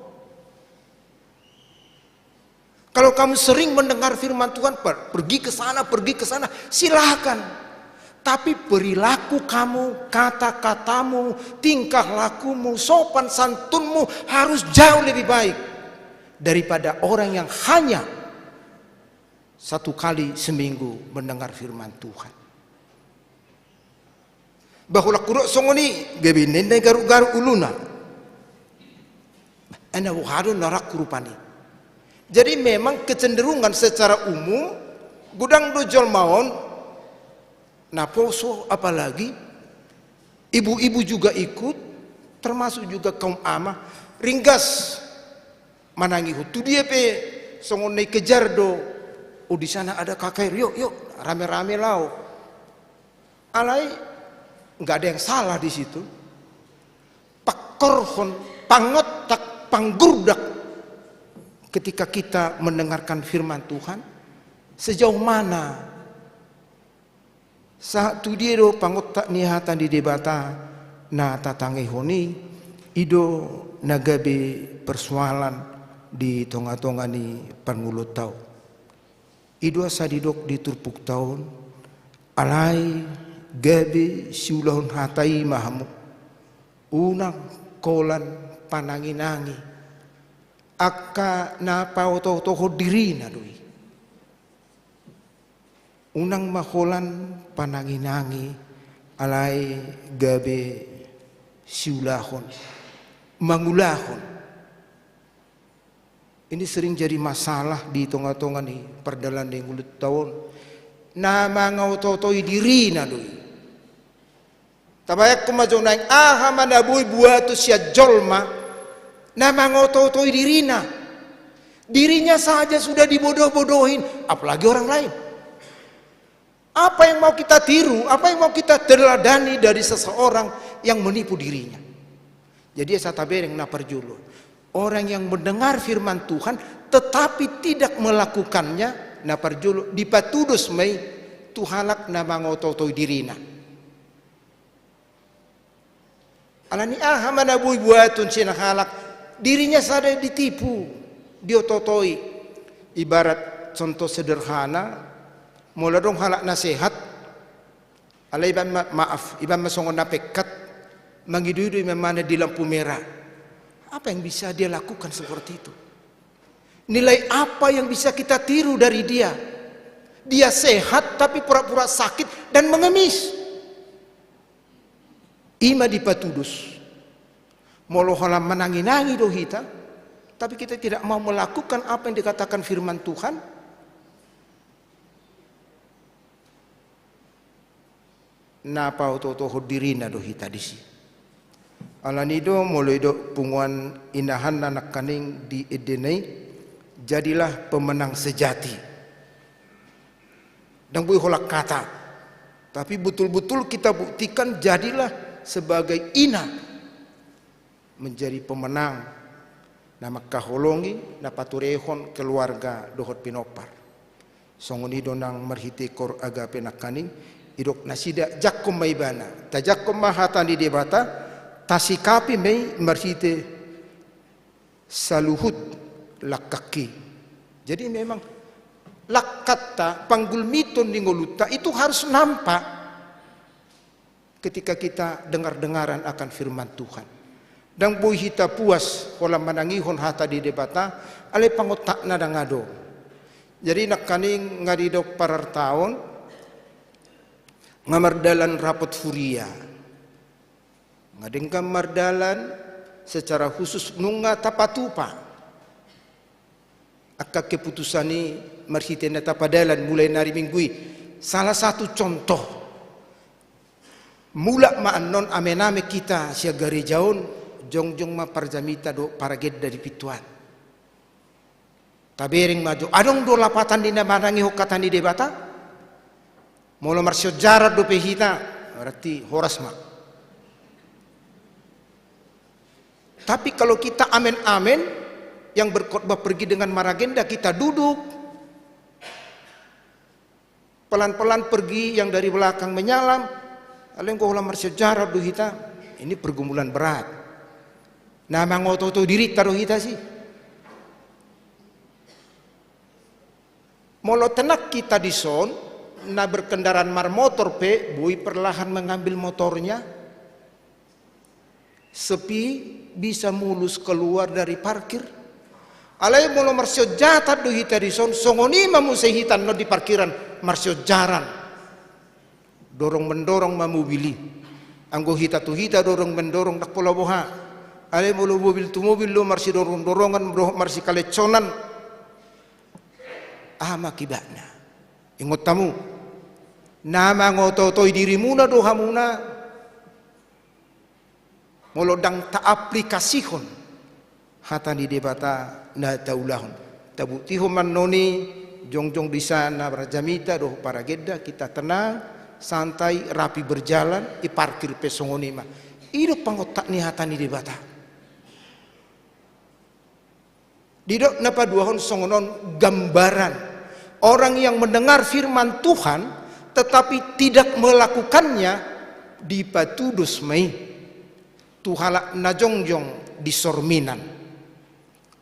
Kalau kamu sering mendengar firman Tuhan, per-, pergi ke sana, pergi ke sana, silahkan. Tapi perilaku kamu, kata-katamu, tingkah lakumu, sopan santunmu harus jauh lebih baik daripada orang yang hanya satu kali seminggu mendengar firman Tuhan. Bah, holan hudok songon i, gabe ninna i garuk-garuk uluna. Ai na boha do na rangku rupani. Jadi memang kecenderungan secara umum, godang do jolma on na poso, apalagi ibu-ibu juga ikut, termasuk juga kaum ama, ringgas manangihon. Tu dia pe songon na dikejar do, "Oh, di sana ada K K R, yuk, yuk, rame-rame laho." Alai, nggak ada yang salah di situ. Pangkorhon, pangontak, panggurdak ketika kita mendengarkan firman Tuhan, sejauh mana? Sahat tu dia do pangontak ni hata ni Debata na tatangihon i, i do na gabe persoalan di tonga-tonga ni parngoluonta on. I do asa didok di turpukta on, alai gabe siulahon hata i ma hamu. Unang holan panangi-nangi. Angka na paoto-otohon dirina do i. Unang ma holan panangi-nangi, alai gabe siulahon, mangulahon. Ini sering jadi masalah di tonga-tonga ni pardalan ni ngolunta on. Na mangaoto-otoi dirina do i. Tabayangkon ma jo naeng, aha ma na boi buaton sian jolma na mangaoto-otoi dirina. Dirinya saja sudah dibodoh-bodohin, apalagi orang lain. Apa yang mau kita tiru, apa yang mau kita teladani dari seseorang yang menipu dirinya? Jadi, asa tabereng, na parjolo, orang yang mendengar firman Tuhan tetapi tidak melakukannya, na parjolo, dipatudos ma i tu halak na mangaoto-otoi dirina. Alani aha ma na boi buaton sian halak? Dirinya sada ditipu, dioto-otoi. Ibarat contoh sederhana, molo adong halak na sehat, alai ibaen ma, maaf, ibaen ma songon na pekkat, mangido-ido imamana di lampu merah. Apa yang bisa dia lakukan seperti itu? Nilai apa yang bisa kita tiru dari dia? Dia sehat tapi pura-pura sakit dan mengemis. I ma dipatudos. Molo holan manangi-nangi do hita, tapi kita tidak mau melakukan apa yang dikatakan firman Tuhan, na paoto-otohon dirina do hita disi. Alani do, molo didok punguan inahanna nangkaning di endena i, jadilah pemenang sejati. Ndang boi holan kata, tapi betul-betul kita buktikan, jadilah sebagai ina menjadi pemenang, na mangkaholongi, na paturehon keluarga dohot pinompar. Songon i do nang marhite Koor Agape nangkaning, didok nasida, jangkon ma ibana. Tajangkon ma hata ni Debata, tasikapi ma i marhite saluhut langkanta i. Jadi memang langkanta, panggulmiton ni ngolunta itu harus nampak ketika kita dengar-dengaran akan firman Tuhan. Ndang boi hita puas holan manangihon hata ni Debata, alai pangontakna ndang adong. Jadi nangkaning nga didok parartaon, nga mardalan rapot huria. Nga denggan mardalan secara khusus nunga tapatupa angka keputusan i marhite na tapadalan mulai nari Minggu i. Salah satu contoh. Mulak ma annon amen-amen hita sian gareja on, jongjong ma parjamita dohot paragenda di pintu an. Tabereng ma jo, adong do lapatan ni na manangihon hata ni Debata? Molo marsianjaran dope hita, berarti horas ma. Tapi kalau kita amen-amen, yang berkhotbah pergi dengan maragenda, kita duduk, pelan-pelan pergi, yang dari belakang menyalam, alai anggo holan marsianjaran do hita, ini pergumulan berat. Na mangoto-oto dirinta do hita disi. Molo tenang hita dison, na berkendaraan marmotor pe boi perlahan mengambil motornya, sepi, bisa mulus keluar dari parkir. Alai molo marsianjaran do hita dison, songon i ma muse hita annon di parkiran marsianjaran. Dorong-mendorong ma mobil i. Anggo hita tu hita dorong-mendorong ndang pola boha. Alai molo mobil tu mobil do marsidorong-dorongan dohot marsikaleconan, aha ma akibatna? Ingot hamu, na mangoto-otoi dirimuna do hamuna. Molo ndang taaplikasihon hata ni Debata na taulahon. Tabuktihon ma annon i, jongjong di son na marjamita dohot paragenda, kita tenang, santai, rapi berjalan, i parkir pe songon i ma. I do pangontak ni hata ni Debata. Didok na paduahon songon on gambaran. Orang yang mendengar firman Tuhan tetapi tidak melakukannya, dipatudos ma i tu halak na jongjong di sorminan.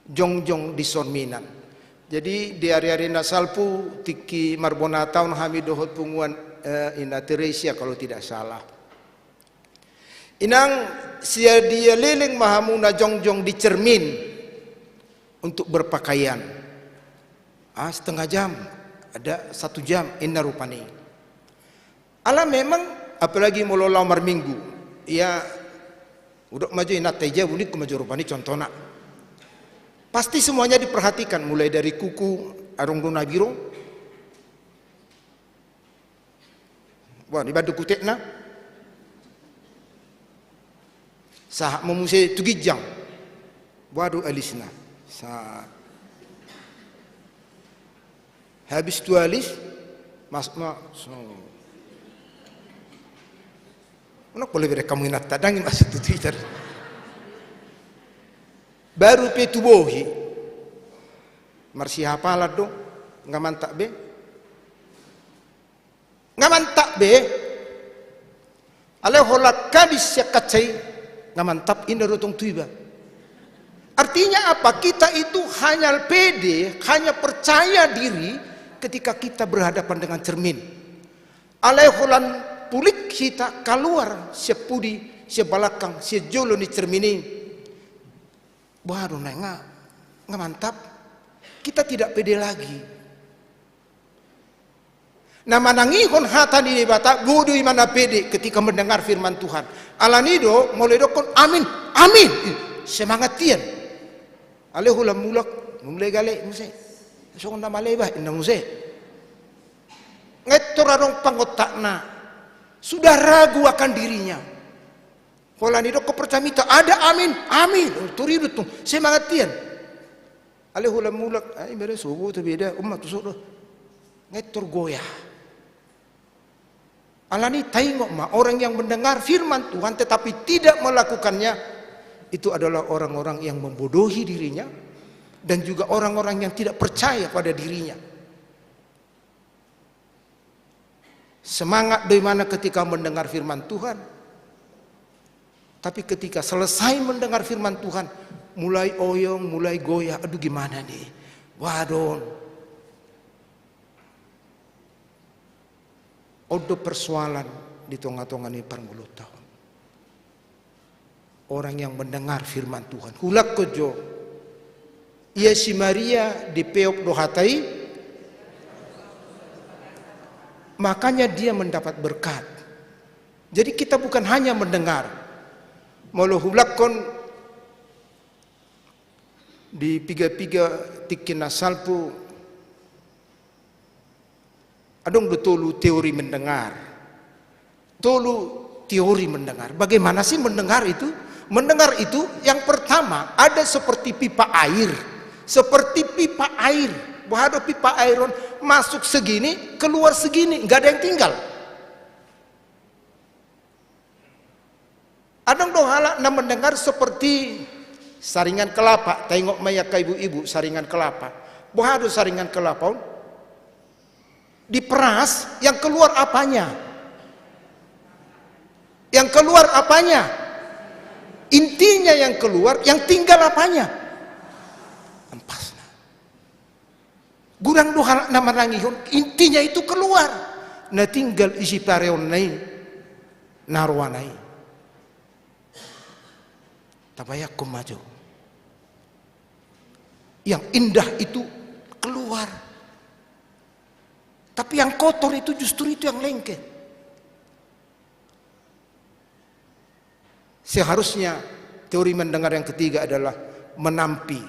Jongjong di sorminan. Jadi di ari-ari na salpu, tingki marbonataon hami dohot punguan, eh, Ina Teresia kalau tidak salah. Inang, sadia leleng ma hamu na jongjong di cermin untuk berpakaian? Ah, setengah jam, ada satu jam, inna rupani. Ala memang, apalagi molo laho marminggu, ya, hudok ma jo inanta i, jabu ningku ma jo rupani, contohna. Pasti semuanya diperhatikan, mulai dari kuku, adong do na biro. Bah, dibandung kutekna. Sahat ma muse tu ginjang. Bah, do alisna. Sa. Habis tu alis, mas ma, so. Unang pole bere kamu inanta, dangin masuk tu Twitter. Baru pe tu bohi. Marsihapalan do, nga mantap be. Nga mantap be. Alai holan habis sian kaca i, nga mantap, inda do tong tu iba. Artinya apa? Kita itu hanya pede, hanya percaya diri ketika kita berhadapan dengan cermin. Alai holan pulik hita kaluar sian pudi, sian balakang, sian jolo ni cermin i. Bah, do nai nga, nga mantap. Kita tidak pede lagi. Na manangihon hata ni Debata, bodo i ma na pede ketika mendengar firman Tuhan. Alani do, molo didokkon, "Amin, amin." Ih, semangat hian. Alai holan mulak, mulai gale muse. Songon na maleba, inna muse. Nga tor adong pangontakna. Sudah ragu akan dirinya. Holan didokkon percamita, ada amin, amin. Oh, tor i do tong, semangat hian. Alai holan mulak, ai, beda sobo tu beda, umma tu sodo. Nga tor goyah. Alani taingot ma, orang yang mendengar firman Tuhan tetapi tidak melakukannya, itu adalah orang-orang yang membodohi dirinya dan juga orang-orang yang tidak percaya pada dirinya. Semangat do imana ketika mendengar firman Tuhan. Tapi ketika selesai mendengar firman Tuhan, mulai oyong, mulai goyah, aduh gimana nih? Wah, don. On do persoalan di tonga-tonga ni parngoluonta on. Orang yang mendengar firman Tuhan. Hulak ko jo. Ia si Maria dipeop do hata i, makanya dia mendapat berkat. Jadi kita bukan hanya mendengar. Molo hulakkon di piga-piga tingki na salpu, adong do tolu teori mendengar. Tolu teori mendengar. Bagaimana sih mendengar itu? Mendengar itu yang pertama ada seperti pipa air. Seperti pipa air. Boha do pipa air on, masuk segini, keluar segini, nggak ada yang tinggal. Adong do halak na mendengar seperti saringan kelapa, taingot ma i angka ibu-ibu, saringan kelapa. Boha do saringan kelapa on? Diperas, yang keluar apanya? Yang keluar apanya? Intinya yang keluar, yang tinggal apanya? Ampasna. Godang do halak na manangihon, intinya itu keluar. Na tinggal isi pareonna i, na roana i. Tabayangkon ma jo. Yang indah itu keluar. Tapi yang kotor itu justru itu yang lengket. Seharusnya teori mendengar yang ketiga adalah menampi.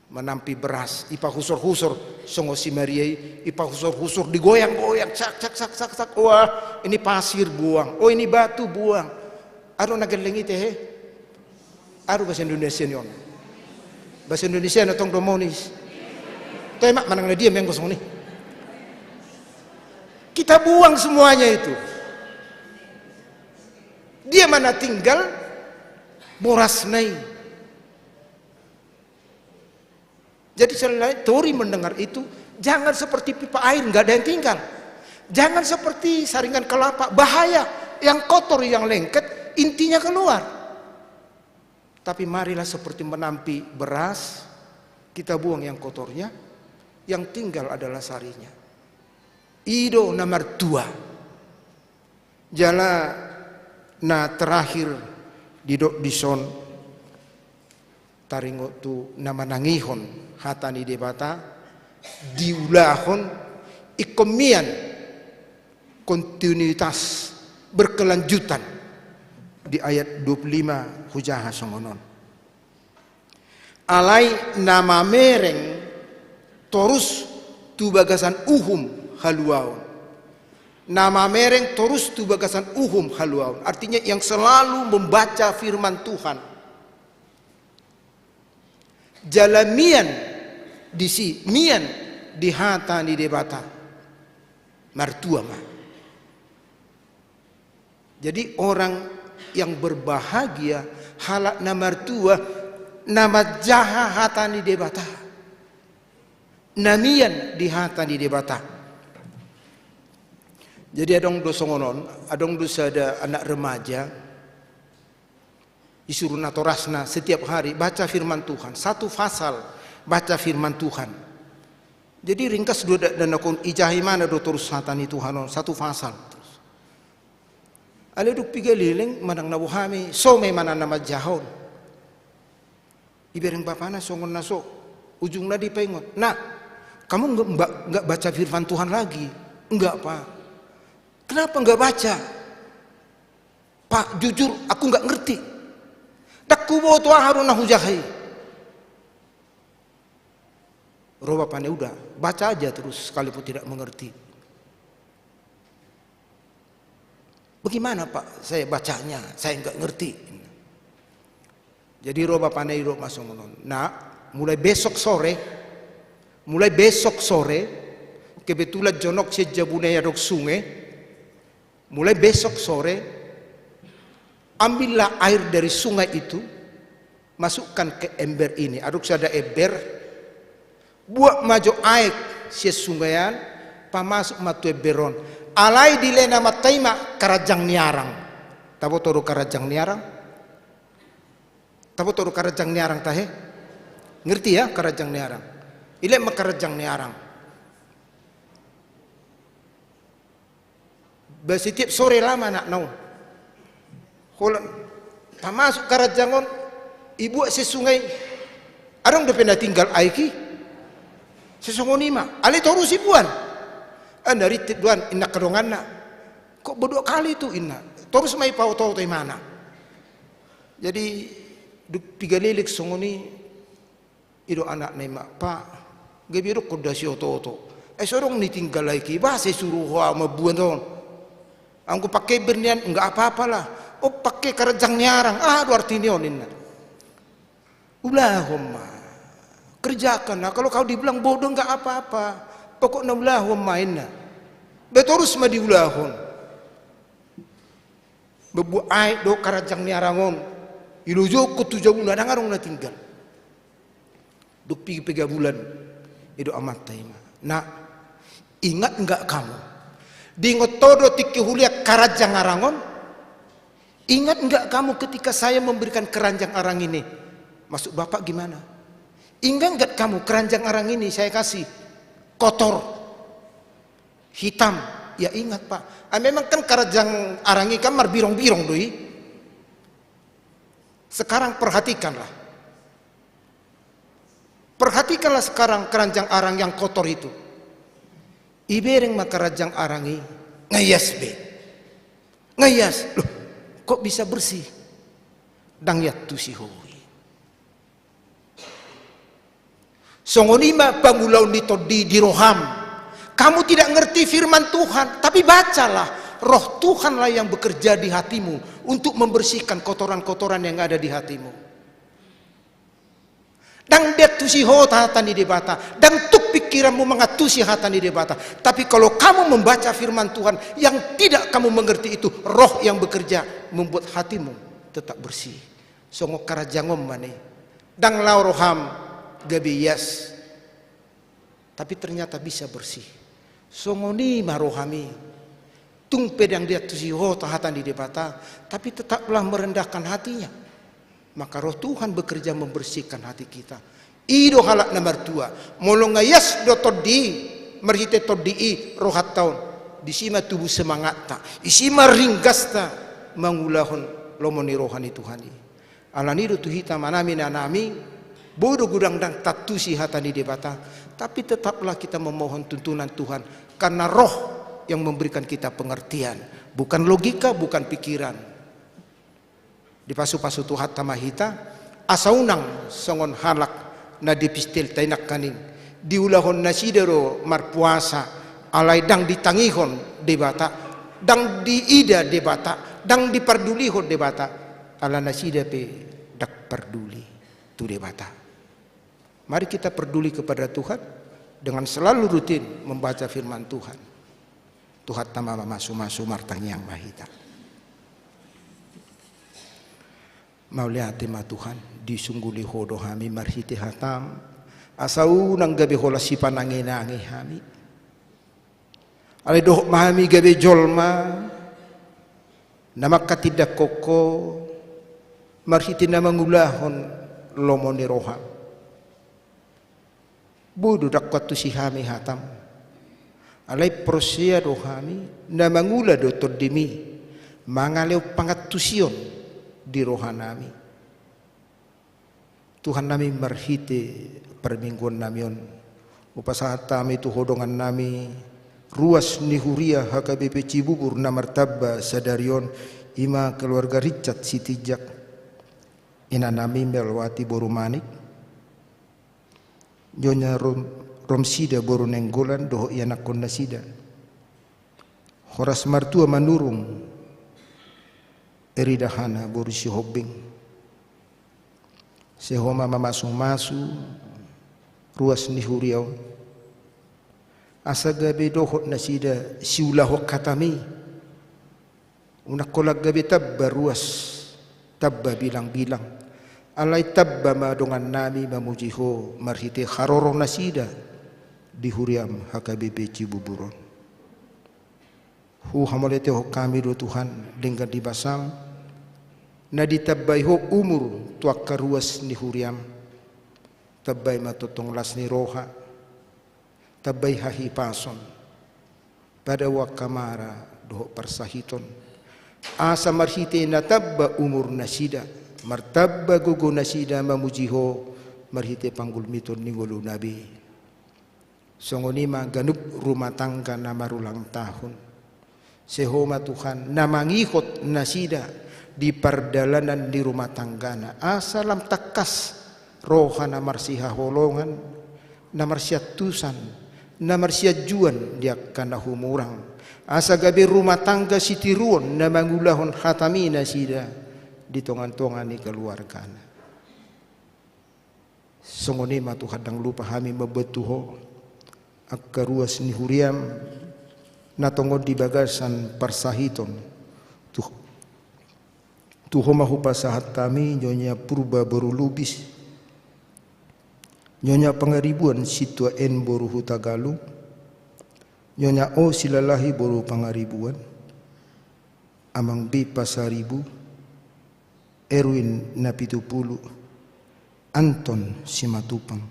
Menampi beras, ipahusor-husor, songon si Maria i, ipahusor-husor, digoyang-goyang, sak, sak, sak, sak, sak. Wah, ini pasir, buang. Oh, ini batu, buang. Adong na gelleng i tehe. Adong bahasa Indonesia ni on. Bahasa Indonesia na tong do monis. Toe mak manang na dia menggo songon i. Kita buang semuanya itu. Dia mana tinggal borasna i. Jadi selain teori mendengar itu, jangan seperti pipa air, nggak ada yang tinggal. Jangan seperti saringan kelapa, bahaya. Yang kotor, yang lengket, intinya keluar. Tapi marilah seperti menampi beras, kita buang yang kotornya, yang tinggal adalah sarinya. I do na martua. Jala na terakhir didok dison, taringot tu na manangihon hata ni Debata, diulahon ingkon mian, kontinuitas, berkelanjutan. Di ayat dua puluh lima hujaha songon on. Alai na mamereng torus tu bagasan uhum haluaon. Na mamereng torus tu bagasan uhum haluaon, artinya yang selalu membaca firman Tuhan. Jala mian disi, mian di hata ni Debata. Martua ma. Jadi orang yang berbahagia, halak na martua, na manjaha hata ni Debata. Na mian di hata ni Debata. Jadi adong do songon on, adong do sada anak remaja, disuru natorasna setiap hari baca firman Tuhan, satu pasal baca firman Tuhan. Jadi ringkas do da-, dan nakon ijaha imana do torus hata ni Tuhan on, satu pasal. Alai dung piga leleng manang na boha ma i, so ma imana na manjaha on. Dibereng bapana songon na so, ujungna dipaingot. "Nak, kamu nggak, nggak, nggak baca firman Tuhan lagi?" "Enggak, Pak." "Kenapa nggak baca?" "Pak, jujur, aku nggak ngerti. Ndang huboto aha do na hujaha i." Ro bapana, "Udah, baca aja terus sekalipun tidak mengerti." "Bagaimana, Pak, saya bacanya? Saya nggak ngerti." Jadi ro bapana, didok ma songon on, "Nak, mulai besok sore, mulai besok sore, kebetulan jonok sian jabuna i adong sunge, mulai besok sore, ambillah air dari sungai itu, masukkan ke ember ini." Adong sada ember, "Buat ma jo aek sian sungai an, pamasuk ma tu ember on. Alai dilehon amanta i ma karanjang ni arang." Taboto do karanjang ni arang? Taboto do karanjang ni arang tahe? Ngerti ya karanjang ni arang? Dilehon ma karanjang ni arang. Ba setiap sore laho ma anakna on. Holan pamasuk karanjang on, dibuat sian sungai. Adong dope na tinggal aek i? Sai songon i ma. Alai torus dibuan. "Ah, na rintik do an," ninna angka donganna. "Kok ba dua kali tu?" ninna. Torus ma dipaotooto imana. Jadi dung piga leleng songon i, didok anakna i ma, "Pak, gabe dokkon do ahu siotooto. Ai so adong na tinggal aek i, boasa disuru ho ahu mambuan on? Anggo pangke ember nian, nggak apa-apa lah. Oh, pangke karanjang ni arang, aha do arti ni on?" ninna. "Ulahon ma. Kerjakan lah. Kalau kau dibilang bodoh, nggak apa-apa. Pokokna ulahon ma," ninna. Ba torus ma diulahon. Mambuat aek do karanjang ni arang on. Dilojokhon tu jabuna, ndang adong na tinggal. Dung piga-piga bulan, didok amanta i ma, "Nak, ingat nggak kamu? Diingot ho do tingki hulihat karanjang arang on? Ingat nggak kamu ketika saya memberikan keranjang arang ini?" Maksud bapak gimana? "Ingat nggak kamu keranjang arang ini saya kasih kotor, hitam?" "Ya ingat, Pak." "Ah, memang kan karanjang arang i kan marbirong-birong do i." Sekarang perhatikanlah. Perhatikanlah sekarang keranjang arang yang kotor itu. Dibereng ma karanjang arang i, nga ias be. Nga ias. "Loh, kok bisa bersih?" "Ndang diantusi ho i." Songon i ma pangulaon ni Tondi di roham. Kamu tidak ngerti firman Tuhan, tapi bacalah. Roh Tuhanlah yang bekerja di hatimu untuk membersihkan kotoran-kotoran yang ada di hatimu. Ndang diantusi ho hata ni Debata, ndang tuk pikiranmu mangantusi hata ni Debata. Tapi kalau kamu membaca firman Tuhan yang tidak kamu mengerti itu, roh yang bekerja membuat hatimu tetap bersih. Songon karanjang on ma i. Ndang laho roham gabe ias, tapi ternyata bisa bersih. Songon i ma rohami. Tung pe ndang diantusi ho hata ni Debata, tapi tetaplah merendahkan hatinya. Maka Roh Tuhan bekerja membersihkan hati kita. I do halak na martua. Molo nga ias do Tondi, marhite Tondi i rohanta on, disi ma tubu semangatta, disi ma ringgasta mangulahon lomo ni roha ni Tuhan i. Alani do tu hita, amanami, inanami, boi do godang ndang taantusi hata ni Debata, tapi tetaplah kita memohon tuntunan Tuhan, karena Roh yang memberikan kita pengertian, bukan logika, bukan pikiran. Dipasupasu Tuhanta ma hita, asa unang songon halak na dipistil tainangkaning, diulahon nasida do marpuasa, Alai ndang ditangihon Debata, ndang diida Debata, ndang dipardulihon Debata, ala nasida pe ndang parduli tu Debata. Mari kita perduli kepada Tuhan dengan selalu rutin membaca firman Tuhan. Tuhanta ma mamasu-masu. Martangiang ma hita. Mauliate ma Tuhan, disungguli Ho do hami marhite hataM, asa unang gabe holan sipanangi-nangi hami. Alai dohot ma hami gabe jolma na mangkatindangkon Ho marhite na mangulahon lomo ni rohaM. Boi do ndang huantusi hami hataM. Alai porsea do hami na mangula do TondiMi mangalehon pangantusion di rohanami. Tuhannami, marhite parmingguonnami on, hupasahat hami tu Ho dongannami ruas ni huria H K B P Cibubur na martamba sadari on, i ma keluarga Richard Sitinjak, inanami Melwati boru Manik, Nyonya Rom-, Romsida boru Nainggolan dohot ianakkon nasida. Horas martua Manurung, Eri Dahana boru Sihombing. Sai Ho ma mamasu-masu ruas ni huria on, asa gabe dohot nasida siulahon hataMi. Unang holan gabe tamba ruas, tamba bilang-bilang, alai tamba ma dongannami mamuji Ho marhite haroro nasida di huriaM H K B P Cibubur on. Huhamauliatehon hami do Tuhan denggan ni basaM na ditambai Ho umur tu angka ruas ni huriaM. Tambai ma tongtong las ni roha, tambai hahipason, padao angka mara dohot parsahiton, asa marhite na tamba umur nasida, martamba gogo nasida mamuji Ho marhite panggulmiton ni ngoluna be. Songon i ma ganup rumah tangga na marulang tahun. Sai Ho ma Tuhan na mangihut nasida di pardalanan ni rumah tanggana, asa lam tangkas roha na marsihaholongan, na marsiantusan, na marsianjuan di angka na humurang, asa gabe rumah tangga sitiruon na mangulahon hataMi nasida di tonga-tonga ni keluargana. Songon i ma Tuhan, ndang lupa hami mamboan tu Ho angka ruas ni huriaM na tongon di bagasan parsahiton. Tu, tu Ho ma hupasahat hami Nyonya Purba boru Lubis, Nyonya Pangaribuan Sintua N boru Hutagalung, Nyonya O Silalahi boru Pangaribuan, Amang B Pasaribu, Erwin Napitupulu, Anton Simatupang,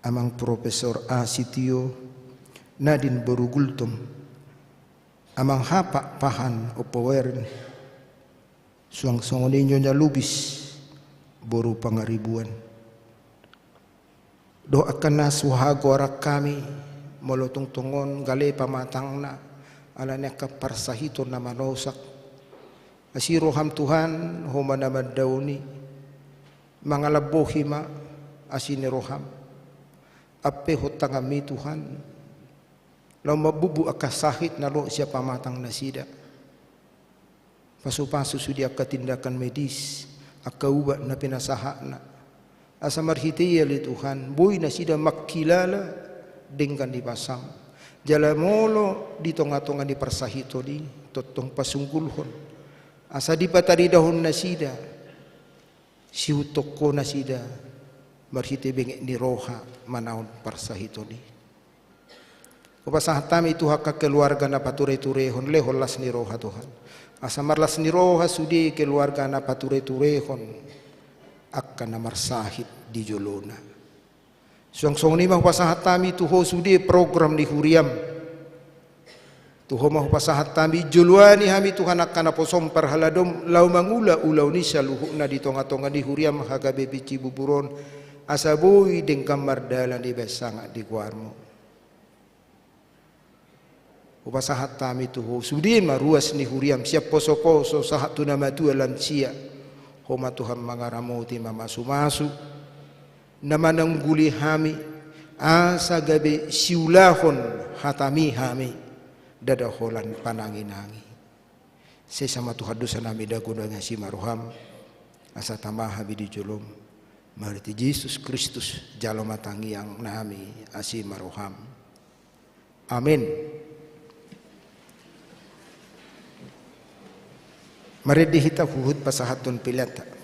Amang Profesor A Sitio, Nadin boru Gultom, Amang H Pakpahan Ompu Werin, suang songon i Nyonya Lubis boru Pangaribuan. Dohot angka na so hugoarhon hami, molo tung tongon gale pamatangna, ala ni angka parsahiton na manosak. Asi rohaM Tuhan, Ho ma na mandaoni, mangalambohi ma asi ni rohaM. Ampehon tanganMi Tuhan, laho mambubu angka sahit na olo sian pamatang nasida. Pasu-pasu sude angka tindakan medis, angka ubat na pinasahatna. Asa marhite i ale Tuhan, boi nasida mangkilala denggan ni basaM. Jala molo di tonga-tonga ni parsahiton i, tongtong pasunggulhon. Asa dipataridahon nasida, sihuthon Ho nasida, marhite benget ni roha manaon parsahiton i. Hupasahat hami tu angka keluarga na pature-turehon, lehon las ni roha Tuhan. Asa marlas ni roha sude keluarga na pature-turehon angka na marsahit di jolona. Suang songon i ma hupasahat hami tu Ho sude program ni huriaM. Tu Ho ma hupasahat hami, joloani hami Tuhan angka naposoM, parhaladoM, laho mangula ulaon i saluhutna di tonga-tonga ni huriaM H K B P Cibubur on, asa boi denggan mardalan dibahen sangap di goarMu. Hupasahat hami tu Ho sude ma ruas ni huriaM, sian poso-poso sahat tu na matua lansia. Ho ma Tuhan mangaramoti, mamasu-masu, na manangguli hami, Asa gabe siulahon hataMi hami, ndada holan panangi-nangi. Sesa ma Tuhan dosanami, dago nami, asi ma rohaM, asa tama hami di joloM. Marhite Jesus Kristus, jalo ma tangiang nami, asi ma rohaM. Amen. Marende hita huhut pasahathon peleanta.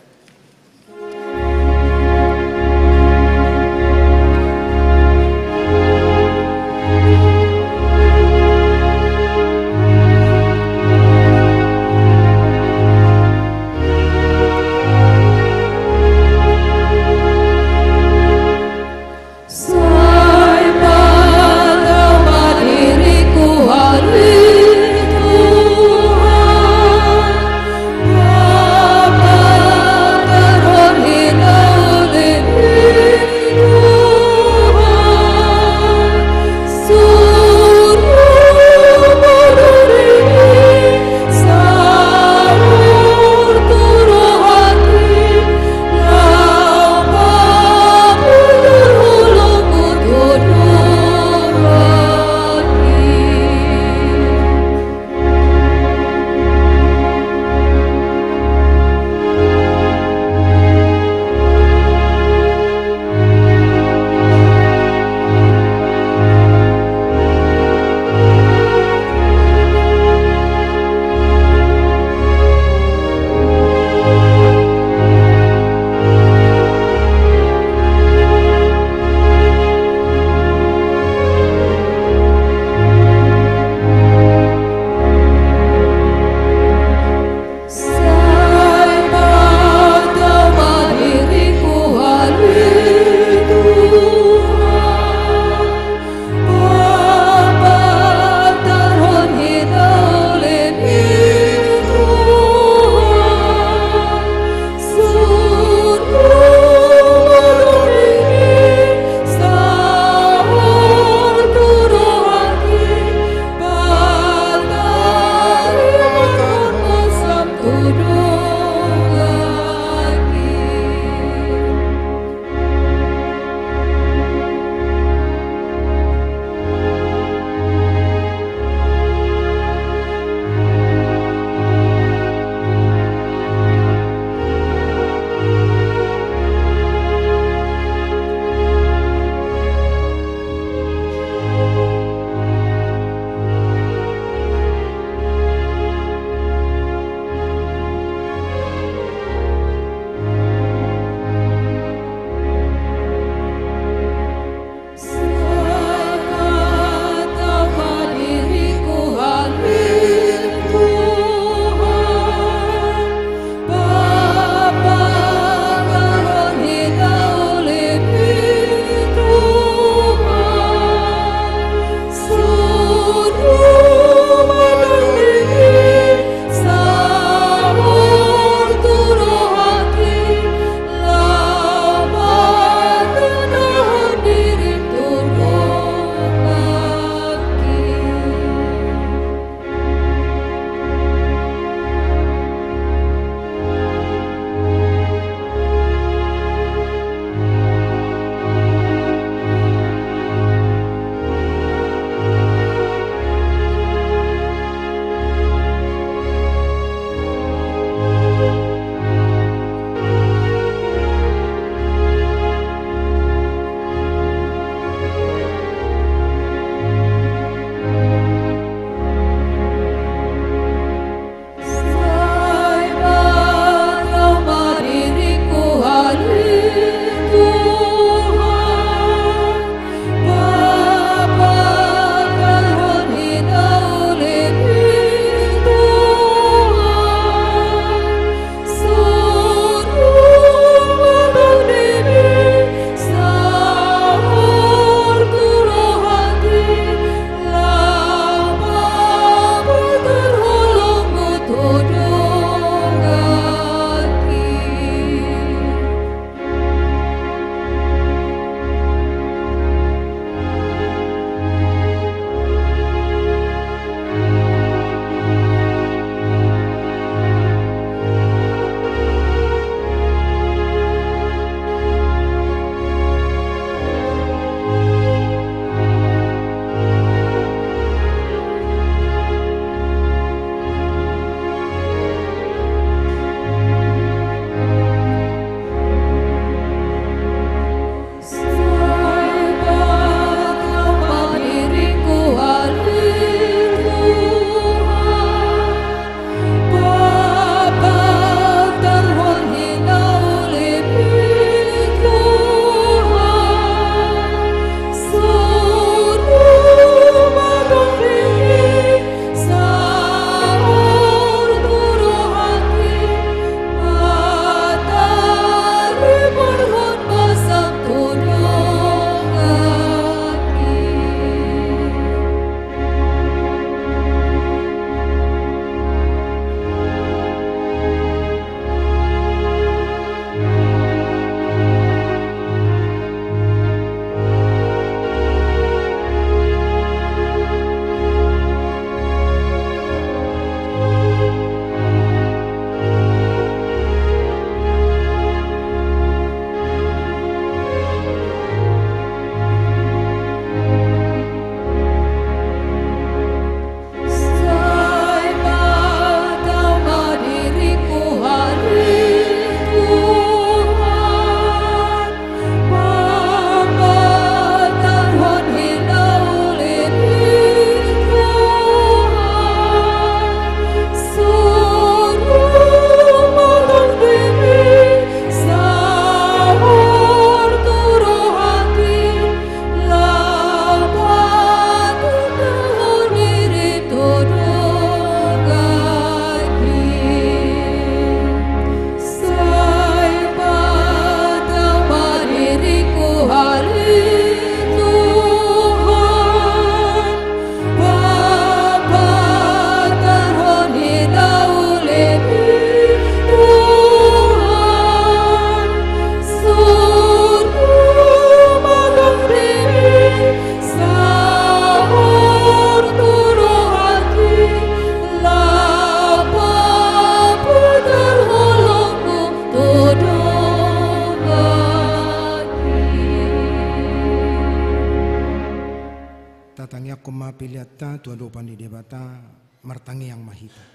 Peleanta tu adopan ni Debata, martangiang ma hita.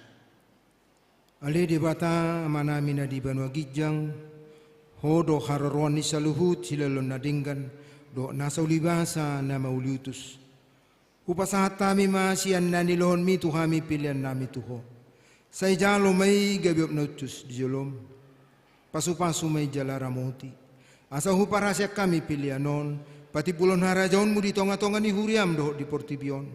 Ale Debata, Amanami na di banua ginjang, Ho do haroroan ni saluhut silehon na denggan, dohot nasa ulibasa na mauliutus. Hupasahat hami ma sian na nilohonmi tu hami peleannami tu Ho. Sai jalo ma i gabe uap na uncus di jolom. Pasupasu ma i jala ramoti. Asa huparhaseang hami pelean on, patimbulhon harajaonmu di tongatonga ni huriam dohot di portibi on.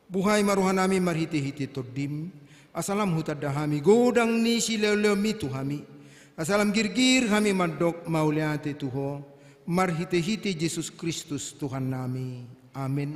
Buhai ma rohanami marhitehite Tondim, asa lam hutanda hami godang ni silehonlehonmi tu hami. Asa lam girgir hami mandok mauliate tu Ho, marhitehite Jesus Kristus Tuhannami. Amen.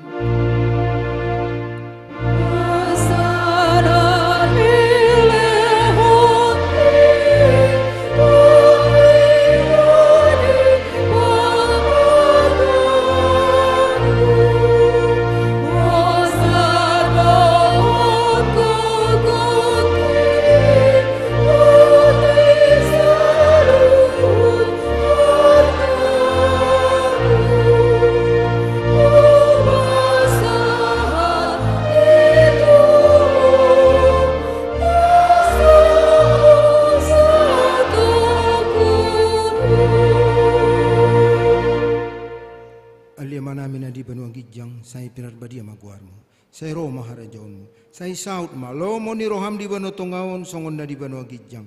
Ale Amanami na di banua ginjang, sai pinarbadia ma goarmu. Sai ro ma harajaonmu. Sai saut ma lomo ni roham di banua tonga on songon na di banua ginjang.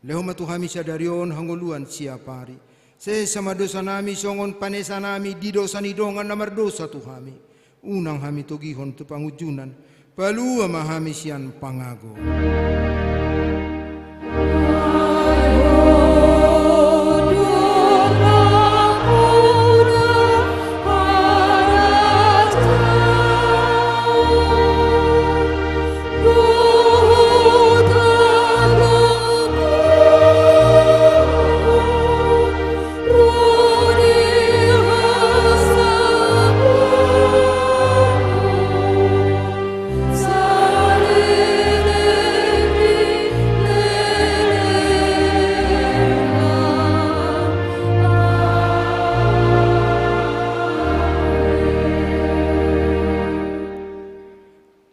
Lehon ma tu hami sadari on hangoluan siapari. Sesa ma dosanami songon panesanami di dosa ni dongan na mardosa tu hami. Unang hami togihon tu pangunjunan. Palua ma hami sian pangago.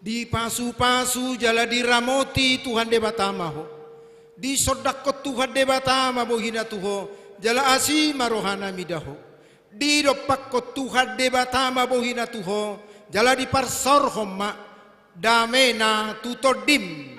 Dipasupasu jala diramoti Tuhan Debata ma ho. Disondangkon Tuhan Debata ma bohina tu ho, jala asi ma rohana mida ho. Didompakkon Tuhan Debata ma bohina tu ho, jala diparsaorhon ma damena tu tondim.